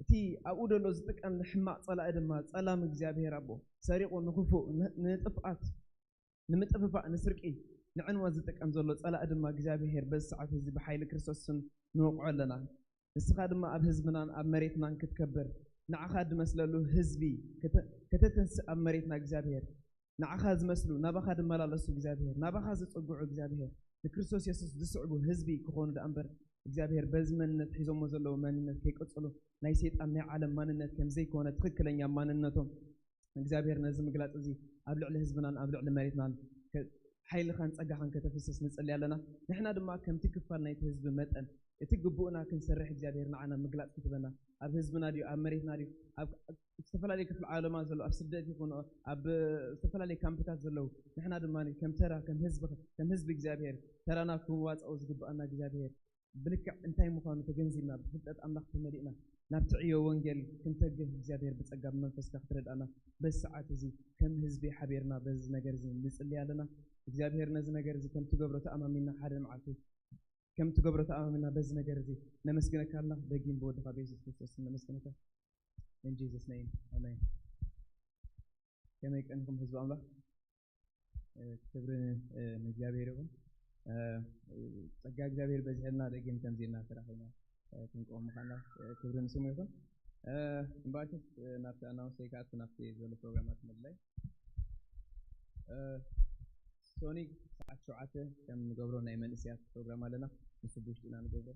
እቲ ኣብኡ ዘሎ ዝጥቀም ሕማቕ ጸላኢ ድማ ጸላም እግዚኣብሔር ኣቦ ሰሪቑ ንኽፉእ ንጥፍኣት ንምጥፍፋእ ንስርቂ ንዕንወት ዝጥቀም ዘሎ ጸላኢ ድማ እግዚኣብሔር በዚ ሰዓት እዚ ብሓይሊ ክርስቶስ ስም ንወቕዖ ኣለና። ንስኻ ድማ ኣብ ህዝብናን ኣብ መሬትናን ክትከብር ንዓኻ ድመስለሉ ህዝቢ ከተተንስእ ኣብ መሬትና እግዚኣብሔር ንዓኻ ዝመስሉ ናባኻ ድመላለሱ እግዚኣብሔር ናባኻ ዝጽግዑ እግዚኣብሔር ንክርስቶስ የሱስ ዝስዕቡ ህዝቢ ክኾኑ ደኣ እምበር እግዚኣብሔር በዚ መንነት ሒዞሞ ዘለዉ መንነት ከይቀጽሉ ናይ ሰይጣን ናይ ዓለም ማንነት ከም ዘይኮነ ትኽክለኛ ማንነቶም እግዚኣብሔር ነዚ ምግላጽ እዚ ኣብ ልዕሊ ህዝብናን ኣብ ልዕሊ መሬትናን ሓይልኻን ጸጋኻን ከተፍስስ ንጽሊ ኣለና። ንሕና ድማ ከምቲ ክፋል ናይቲ ህዝቢ መጠን እቲ ግቡእና ክንሰርሕ እግዚኣብሔር ንዓና ምግላጽ ክትበና ኣብ ህዝብና ድዩ ኣብ መሬትና ድዩ ኣብ ዝተፈላለዩ ክፍሊ ዓለማ ዘለዉ ኣብ ስደት ይኹኑ ኣብ ዝተፈላለዩ ካምፕታት ዘለዉ ንሕና ድማ ከም ተራ ከም ህዝቢ ከም ህዝቢ እግዚኣብሔር ተራና ክንዋፅኦ ዝግብኣና እግዚኣብሔር ብልክዕ እንታይ ምዃኑ ተገንዚብና ብፍልጠት ኣምላኽ ተመሊእና ናብቲ ዕዮ ወንጌል ክንተግህ እግዚኣብሔር ብጸጋ ብመንፈስካ ክትረድኣና በዚ ሰዓት እዚ ከም ህዝቢ ሓቢርና በዚ ነገር እዚ ንጽሊ ኣለና። እግዚኣብሔር ነዚ ነገር እዚ ከም ትገብሮ ተኣማሚና ሓደ መዓልቲ ከም ትገብሮ ተኣማሚና በዚ ነገር እዚ ነመስግነካ ኣለና። ደጊም ብወድኻ ብየሱስ ክርስቶስ ነመስግነካ። In Jesus name, ኣሜን። ከመይ ቀኒኹም ህዝቢ ኣምላኽ? ክብሪ ንእግዚኣብሔር ይኹን። ጸጋ እግዚኣብሔር በዚሕልና ደጊም ከምዚ ኢልና ተራኺብና ክንቆም ምዃንና ክብሪ ንስሙ ይኹን። እምበኣርከስ ናብቲ ኣናውንስ ወይ ከዓ ናብቲ ዘሎ ፕሮግራማት ምድላይ ሶኒ ሰዓት ሸውዓተ ከም ንገብሮ ናይ መንእስያት ፕሮግራም ኣለና። ንሱ ብውሽጢ ኢና ንገብሮ።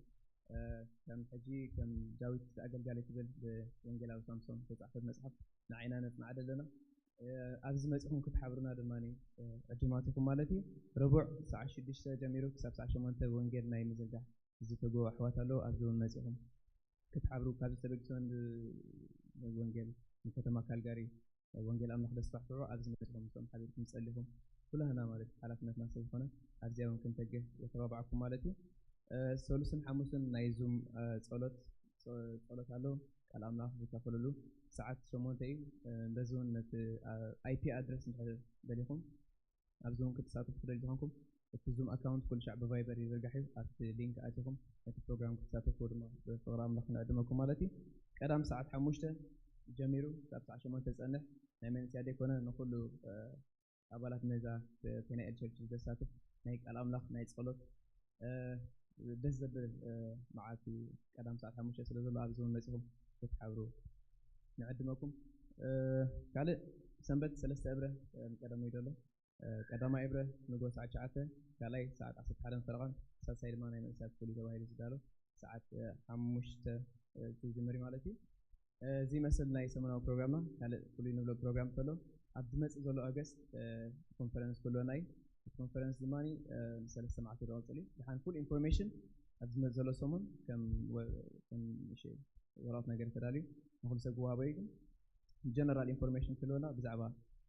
ከም ሕጂ ከም ዳዊት ኣገልጋሊ ትብል ብወንጌላዊ ሳምሶን ዝተጻሕፈት መጽሓፍ ንዓይና ነጽንዓ ዘለና። ኣብዚ መጺኹም ክትሓብሩና ድማ ዕዱማት ኢኹም ማለት እዩ። ረቡዕ ሰዓት ሽዱሽተ ጀሚሩ ክሳብ ሰዓት ሸሞንተ ወንጌል ናይ ምዝርጋሕ ዝትጉ ኣሕዋት ኣለዉ። ኣብዚ እውን መጺኹም ክትሓብሩ ካብዚ ተበጊሶ ወንጌል ንከተማ ካልጋሪ ወንጌል ኣምላኽ ደስፋሕፍሑ ኣብዚ መጺኹም ምስኦም ሓቢርኩም ጸሊኹም ኩላህና ማለት ሓላፍነትና ስለ ዝኾነ ኣብዚኣ እውን ክንተግህ የተባባዕኩም ማለት እዩ። ሰሉስን ሓሙስን ናይ ዙም ጸሎት ጸሎት ኣሎ። ቃል ኣምላኽ ዝካፈለሉ ሰዓት ሸሞንተ እዩ። በዚ እውን ነቲ ኣይፒ ኣድረስ እንድሕር ደሊኹም ኣብዚ እውን ክትሳተፉ ክደሊ ዝኾንኩም እቲ ዙም ኣካውንት ኩሉ ሻዕ ብቫይበር ይዝርጋሕ እዩ። ኣብቲ ሊንክ ኣቲኹም ነቲ ፕሮግራም ክትሳተፉ ድማ ብፍቕሪ ኣምላኽ ንዕድመኩም ማለት እዩ። ቀዳም ሰዓት ሓሙሽተ ጀሚሩ ክሳብ ሰዓት ሸሞንተ ዝጸንሕ ናይ መንእስያ ዘይኮነ ንኹሉ ኣባላት ነዛ ፔናኤል ቸርች ዘሳትፍ ናይ ቃል ኣምላኽ ናይ ጸሎት ደስ ዘብል መዓልቲ ቀዳም ሰዓት ሓሙሽተ ስለ ዘሎ ኣብዚ እውን መጺኹም ክትሓብሩ ንዕድመኩም። ካልእ ሰንበት ሰለስተ እብረ ቀደም ወይ ደሎ ቀዳማይ እብረ ንጎ ሰዓት ትሽዓተ ካልኣይ ሰዓት ዓሰርተ ሓደን ፈረቓን ሳልሳይ ድማ ናይ መንእሰያት ፍሉይ ተባሂሉ ዝዳሎ ሰዓት ሓሙሽተ ዝጅምር ማለት እዩ። እዚ ይመስል ናይ ሰሙናዊ ፕሮግራምና። ካልእ ፍሉይ ንብሎ ፕሮግራም እንተሎ ኣብ ዝመፅእ ዘሎ ኦገስት ኮንፈረንስ ክህልወና እዩ። እቲ ኮንፈረንስ ድማ ንሰለስተ መዓልቲ ዝቕፅል እዩ። ድሓን ፉል ኢንፎርሜሽን ኣብ ዝመፅእ ዘሎ ሰሙን ከም ወረቐት ነገር ተዳልዩ ንኩሉ ሰብ ክወሃቦ እዩ። ግን ጀነራል ኢንፎርሜሽን ክህልወና ብዛዕባ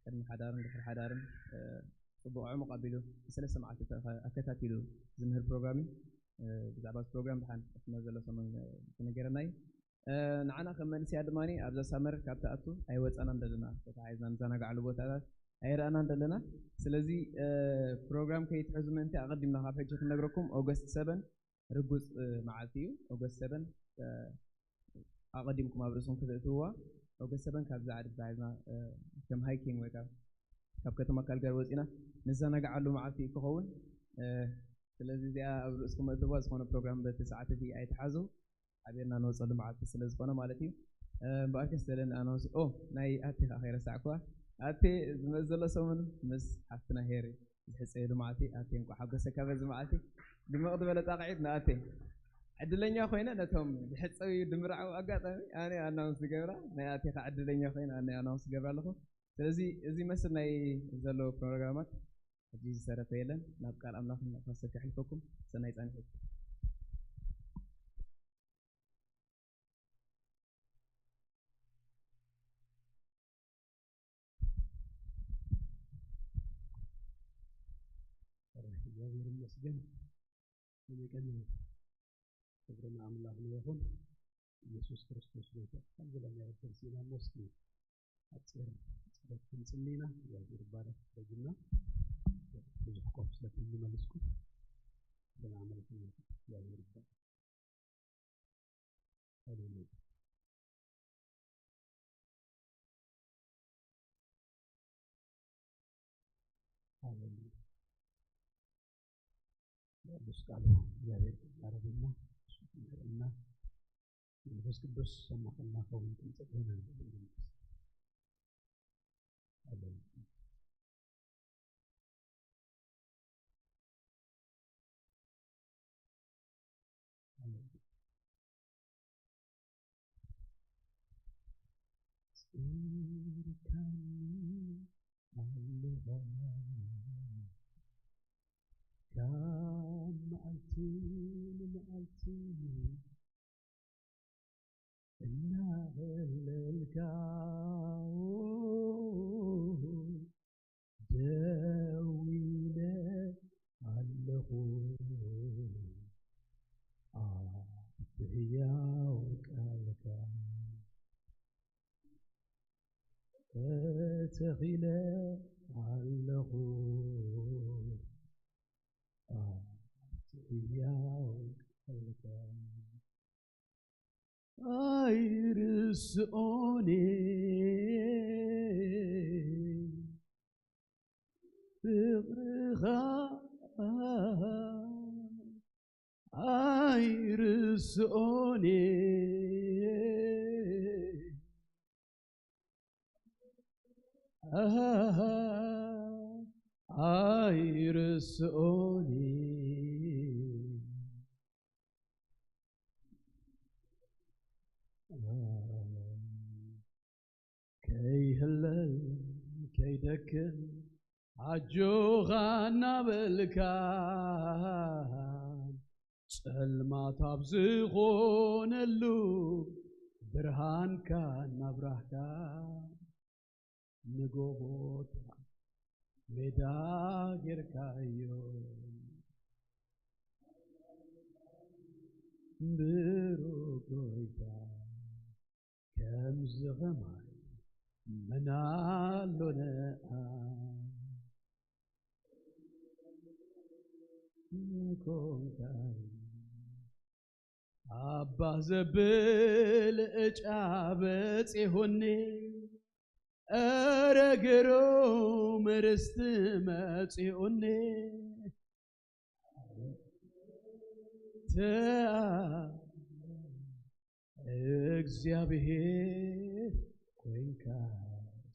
ቅድሚ ሓዳርን ድሕሪ ሓዳርን ፅቡቕ ዕሙቕ ኣቢሉ ንሰለስተ መዓልቲ ኣከታቲሉ ዝምህር ፕሮግራም እዩ። ብዛዕባ እዚ ፕሮግራም ድሓን እቲ መዘሎ ሰሙን ክነገረና እዩ። ንዓና ከም መንስያ ድማ ኣብዛ ሳመር ካብ ትኣቱ ኣይወፃናን ዘለና ተተሓሒዝና ንዘናግዓሉ ቦታታት ኣይረኣናን ዘለና። ስለዚ ፕሮግራም ከይትሕዙ ምእንቲ ኣቐዲምና ካብ ሕጂ ክንነግረኩም ኦገስት ሰበን ርጉፅ መዓልቲ እዩ። ኦገስት ሰበን ኣቐዲምኩም ኣብ ርእስኹም ክተእትውዋ ኦገስት ሰበን ካብዛ ዓዲ ተታሒዝና ከም ሃይኪንግ ወይ ካብ ከተማ ካልጋሪ ወፂና ንዘናግዓሉ መዓልቲ እዩ ክኸውን። ስለዚ እዚኣ ኣብ ርእስኩም እትዋ ዝኾነ ፕሮግራም በቲ ሰዓት እቲ ኣይትሓዙ ሓቢርና ንወፀሉ መዓልቲ ስለ ዝኾነ ማለት እዩ። እምበኣርከስ ደለን ኣናውንስ ኦ ናይ ኣቴ ከዓ ከይረሳዕኩዋ ኣቴ ዝመፅ ዘሎ ሰሙን ምስ ሓፍትና ሄሪ ዝሕፀየሉ መዓልቲ ኣቴ እንኳ ሓጎሰካ በዚ መዓልቲ ድምቕ ዝበለ ጣቕዒት ንኣቴ ዕድለኛ ኮይነ ነቶም ዝሕፀዩ ድምርዓው ኣጋጣሚ ኣነ ኣናውንስ ዝገብራ ናይ ኣቴ ከዓ ዕድለኛ ኮይነ ኣነ ኣናውንስ ዝገብራ ኣለኹ። ስለዚ እዚ መስል ናይ ዘለዎ ፕሮግራማት ሕጂ ዝተረፈ የለን። ናብ ቃል ኣምላኽ ንፋሰት ከሕልፈኩም ሰናይ ጻንሒት። እግዚኣብሔር ይመስገን። ንመቀኛ ክብሪ ንኣምላኽ ይኹን። ኢየሱስ ክርስቶስ ጎይታ። ካብ ዝለኛ ረበን ሲና ሞስኪ ሓፂር ጸሎት ክንጽሊ ኢና። እግዚኣብሔር ይባረክ። ደጊምና ብዙሕ ኮፍ ስለ ትብሉ መሊስኩም ብናመልክ እግዚኣብሔር ይባረክ። ሃሌሉያ። ሃሌሉያ። ቅዱስ ቃሉ እግዚኣብሔር ክዛረበና እሱ ክምህረና መንፈስ ቅዱስ ኣማኸልና ከውን ክንጸልየና ንደሊ መንፈስ ሃሌሉያ። ኢለ ኣለኹ ኣብቲ ህያው ቃልካ። ኣይርስኦን ፍቕርኻ፣ ኣይርስኦን፣ ኣይርስኦን። ከይህለል ከይደክም ኣጆኻ እናበልካ፣ ጸልማት ኣብ ዝኾነሉ ብርሃንካ እናብራህካ፣ ንጎቦታት ሜዳ ጌርካዮ። ብሩኽ ጎይታ፣ ከምዚ ኸማይ መን ኣሎ ነኣ? ኮንካ ኣባ ዘብል ዕጫ በጺሑኒ፣ ኧረ ግሩም ርስቲ መጺኡኒ። ተኣ እግዚኣብሔር ኮይንካ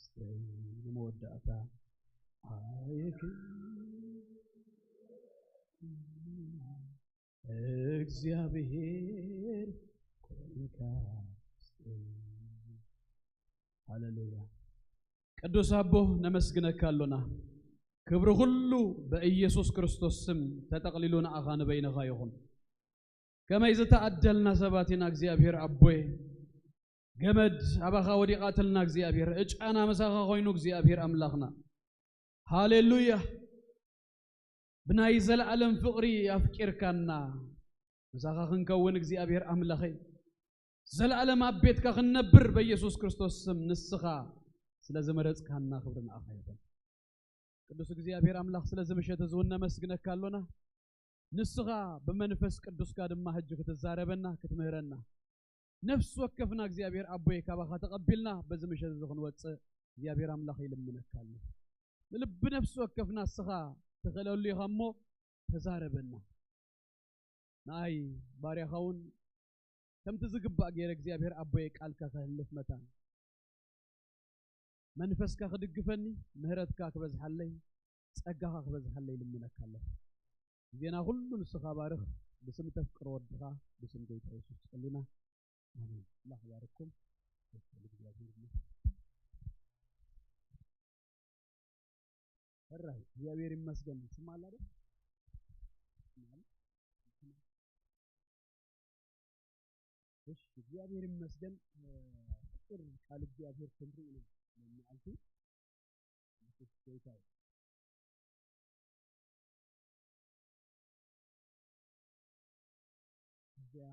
ስተይ ንመወዳእታ ኣይክ እግዚኣብሔር ኮይንካ ስተይ። ሃሌሉያ። ቅዱስ ኣቦ ነመስግነካ ኣሎና። ክብሪ ኩሉ በኢየሱስ ክርስቶስ ስም ተጠቕሊሉ ንኣኻ ንበይንኻ ይኹን። ከመይ ዝተኣደልና ሰባት ኢና እግዚኣብሔር ኣቦይ። ገመድ ኣባኻ ወዲቓትልና እግዚኣብሔር፣ ዕጫና ምሳኻ ኮይኑ እግዚኣብሔር ኣምላኽና። ሃሌሉያ። ብናይ ዘለኣለም ፍቕሪ ኣፍቂርካና፣ ምሳኻ ክንከውን እግዚኣብሔር ኣምላኸይ፣ ዘለኣለም ኣብ ቤትካ ክንነብር በኢየሱስ ክርስቶስ ስም ንስኻ ስለ ዝመረጽካና ክብሪ ንኣኻ ይኹን። ቅዱስ እግዚኣብሔር ኣምላኽ ስለዚ ምሸት እዚ እውን ነመስግነካ ኣሎና። ንስኻ ብመንፈስ ቅዱስካ ድማ ሕጂ ክትዛረበና ክትምህረና ነፍሲ ወከፍና እግዚኣብሔር ኣቦይ ካባኻ ተቐቢልና በዚ ምሸት እዚ ክንወፅእ እግዚኣብሔር ኣምላኽ ይልምነካ ኣሎ። ንልቢ ነፍሲ ወከፍና ንስኻ ትኽእለሉ ኢኻ እሞ ተዛረበና። ንኣይ ባርያኻ እውን ከምቲ ዝግባእ ገይረ እግዚኣብሔር ኣቦየ ቃልካ ከህልፍ መታን መንፈስካ ክድግፈኒ፣ ምህረትካ ክበዝሓለይ፣ ጸጋኻ ክበዝሓለይ ይልምነካ ኣለኹ። ግዜና ኩሉ ንስኻ ባርኽ፣ ብስም ተፍቅሮ ወድኻ፣ ብስም ጎይታ የሱስ ጸሊና። ኣሜን። ኣምላኽ ይባርክኩም። ደስ ይበል፣ እግዚኣብሔር ይመስገን። ሕራይ፣ እግዚኣብሔር ይመስገን። ስም ኣላ ዶ? እሺ፣ እግዚኣብሔር ይመስገን። እ፣ ፍቅር ቃል እግዚኣብሔር ክንርኢ ኢና መዓልቲ። ኢየሱስ ጌታ እዩ። እዚኣ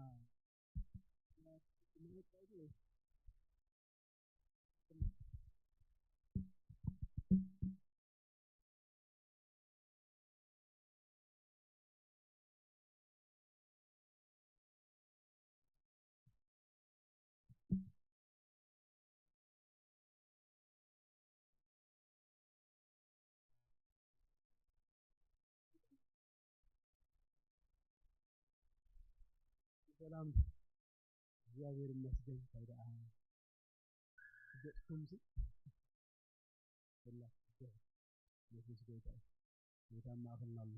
ሰላም፣ እግዚኣብሔር ይመስገን። እንታይ ደኣ ገጽኩም ሲ? የላ፣ የሱስ ጌታ እዩ። ጌታ ማእኸልና ኣሎ።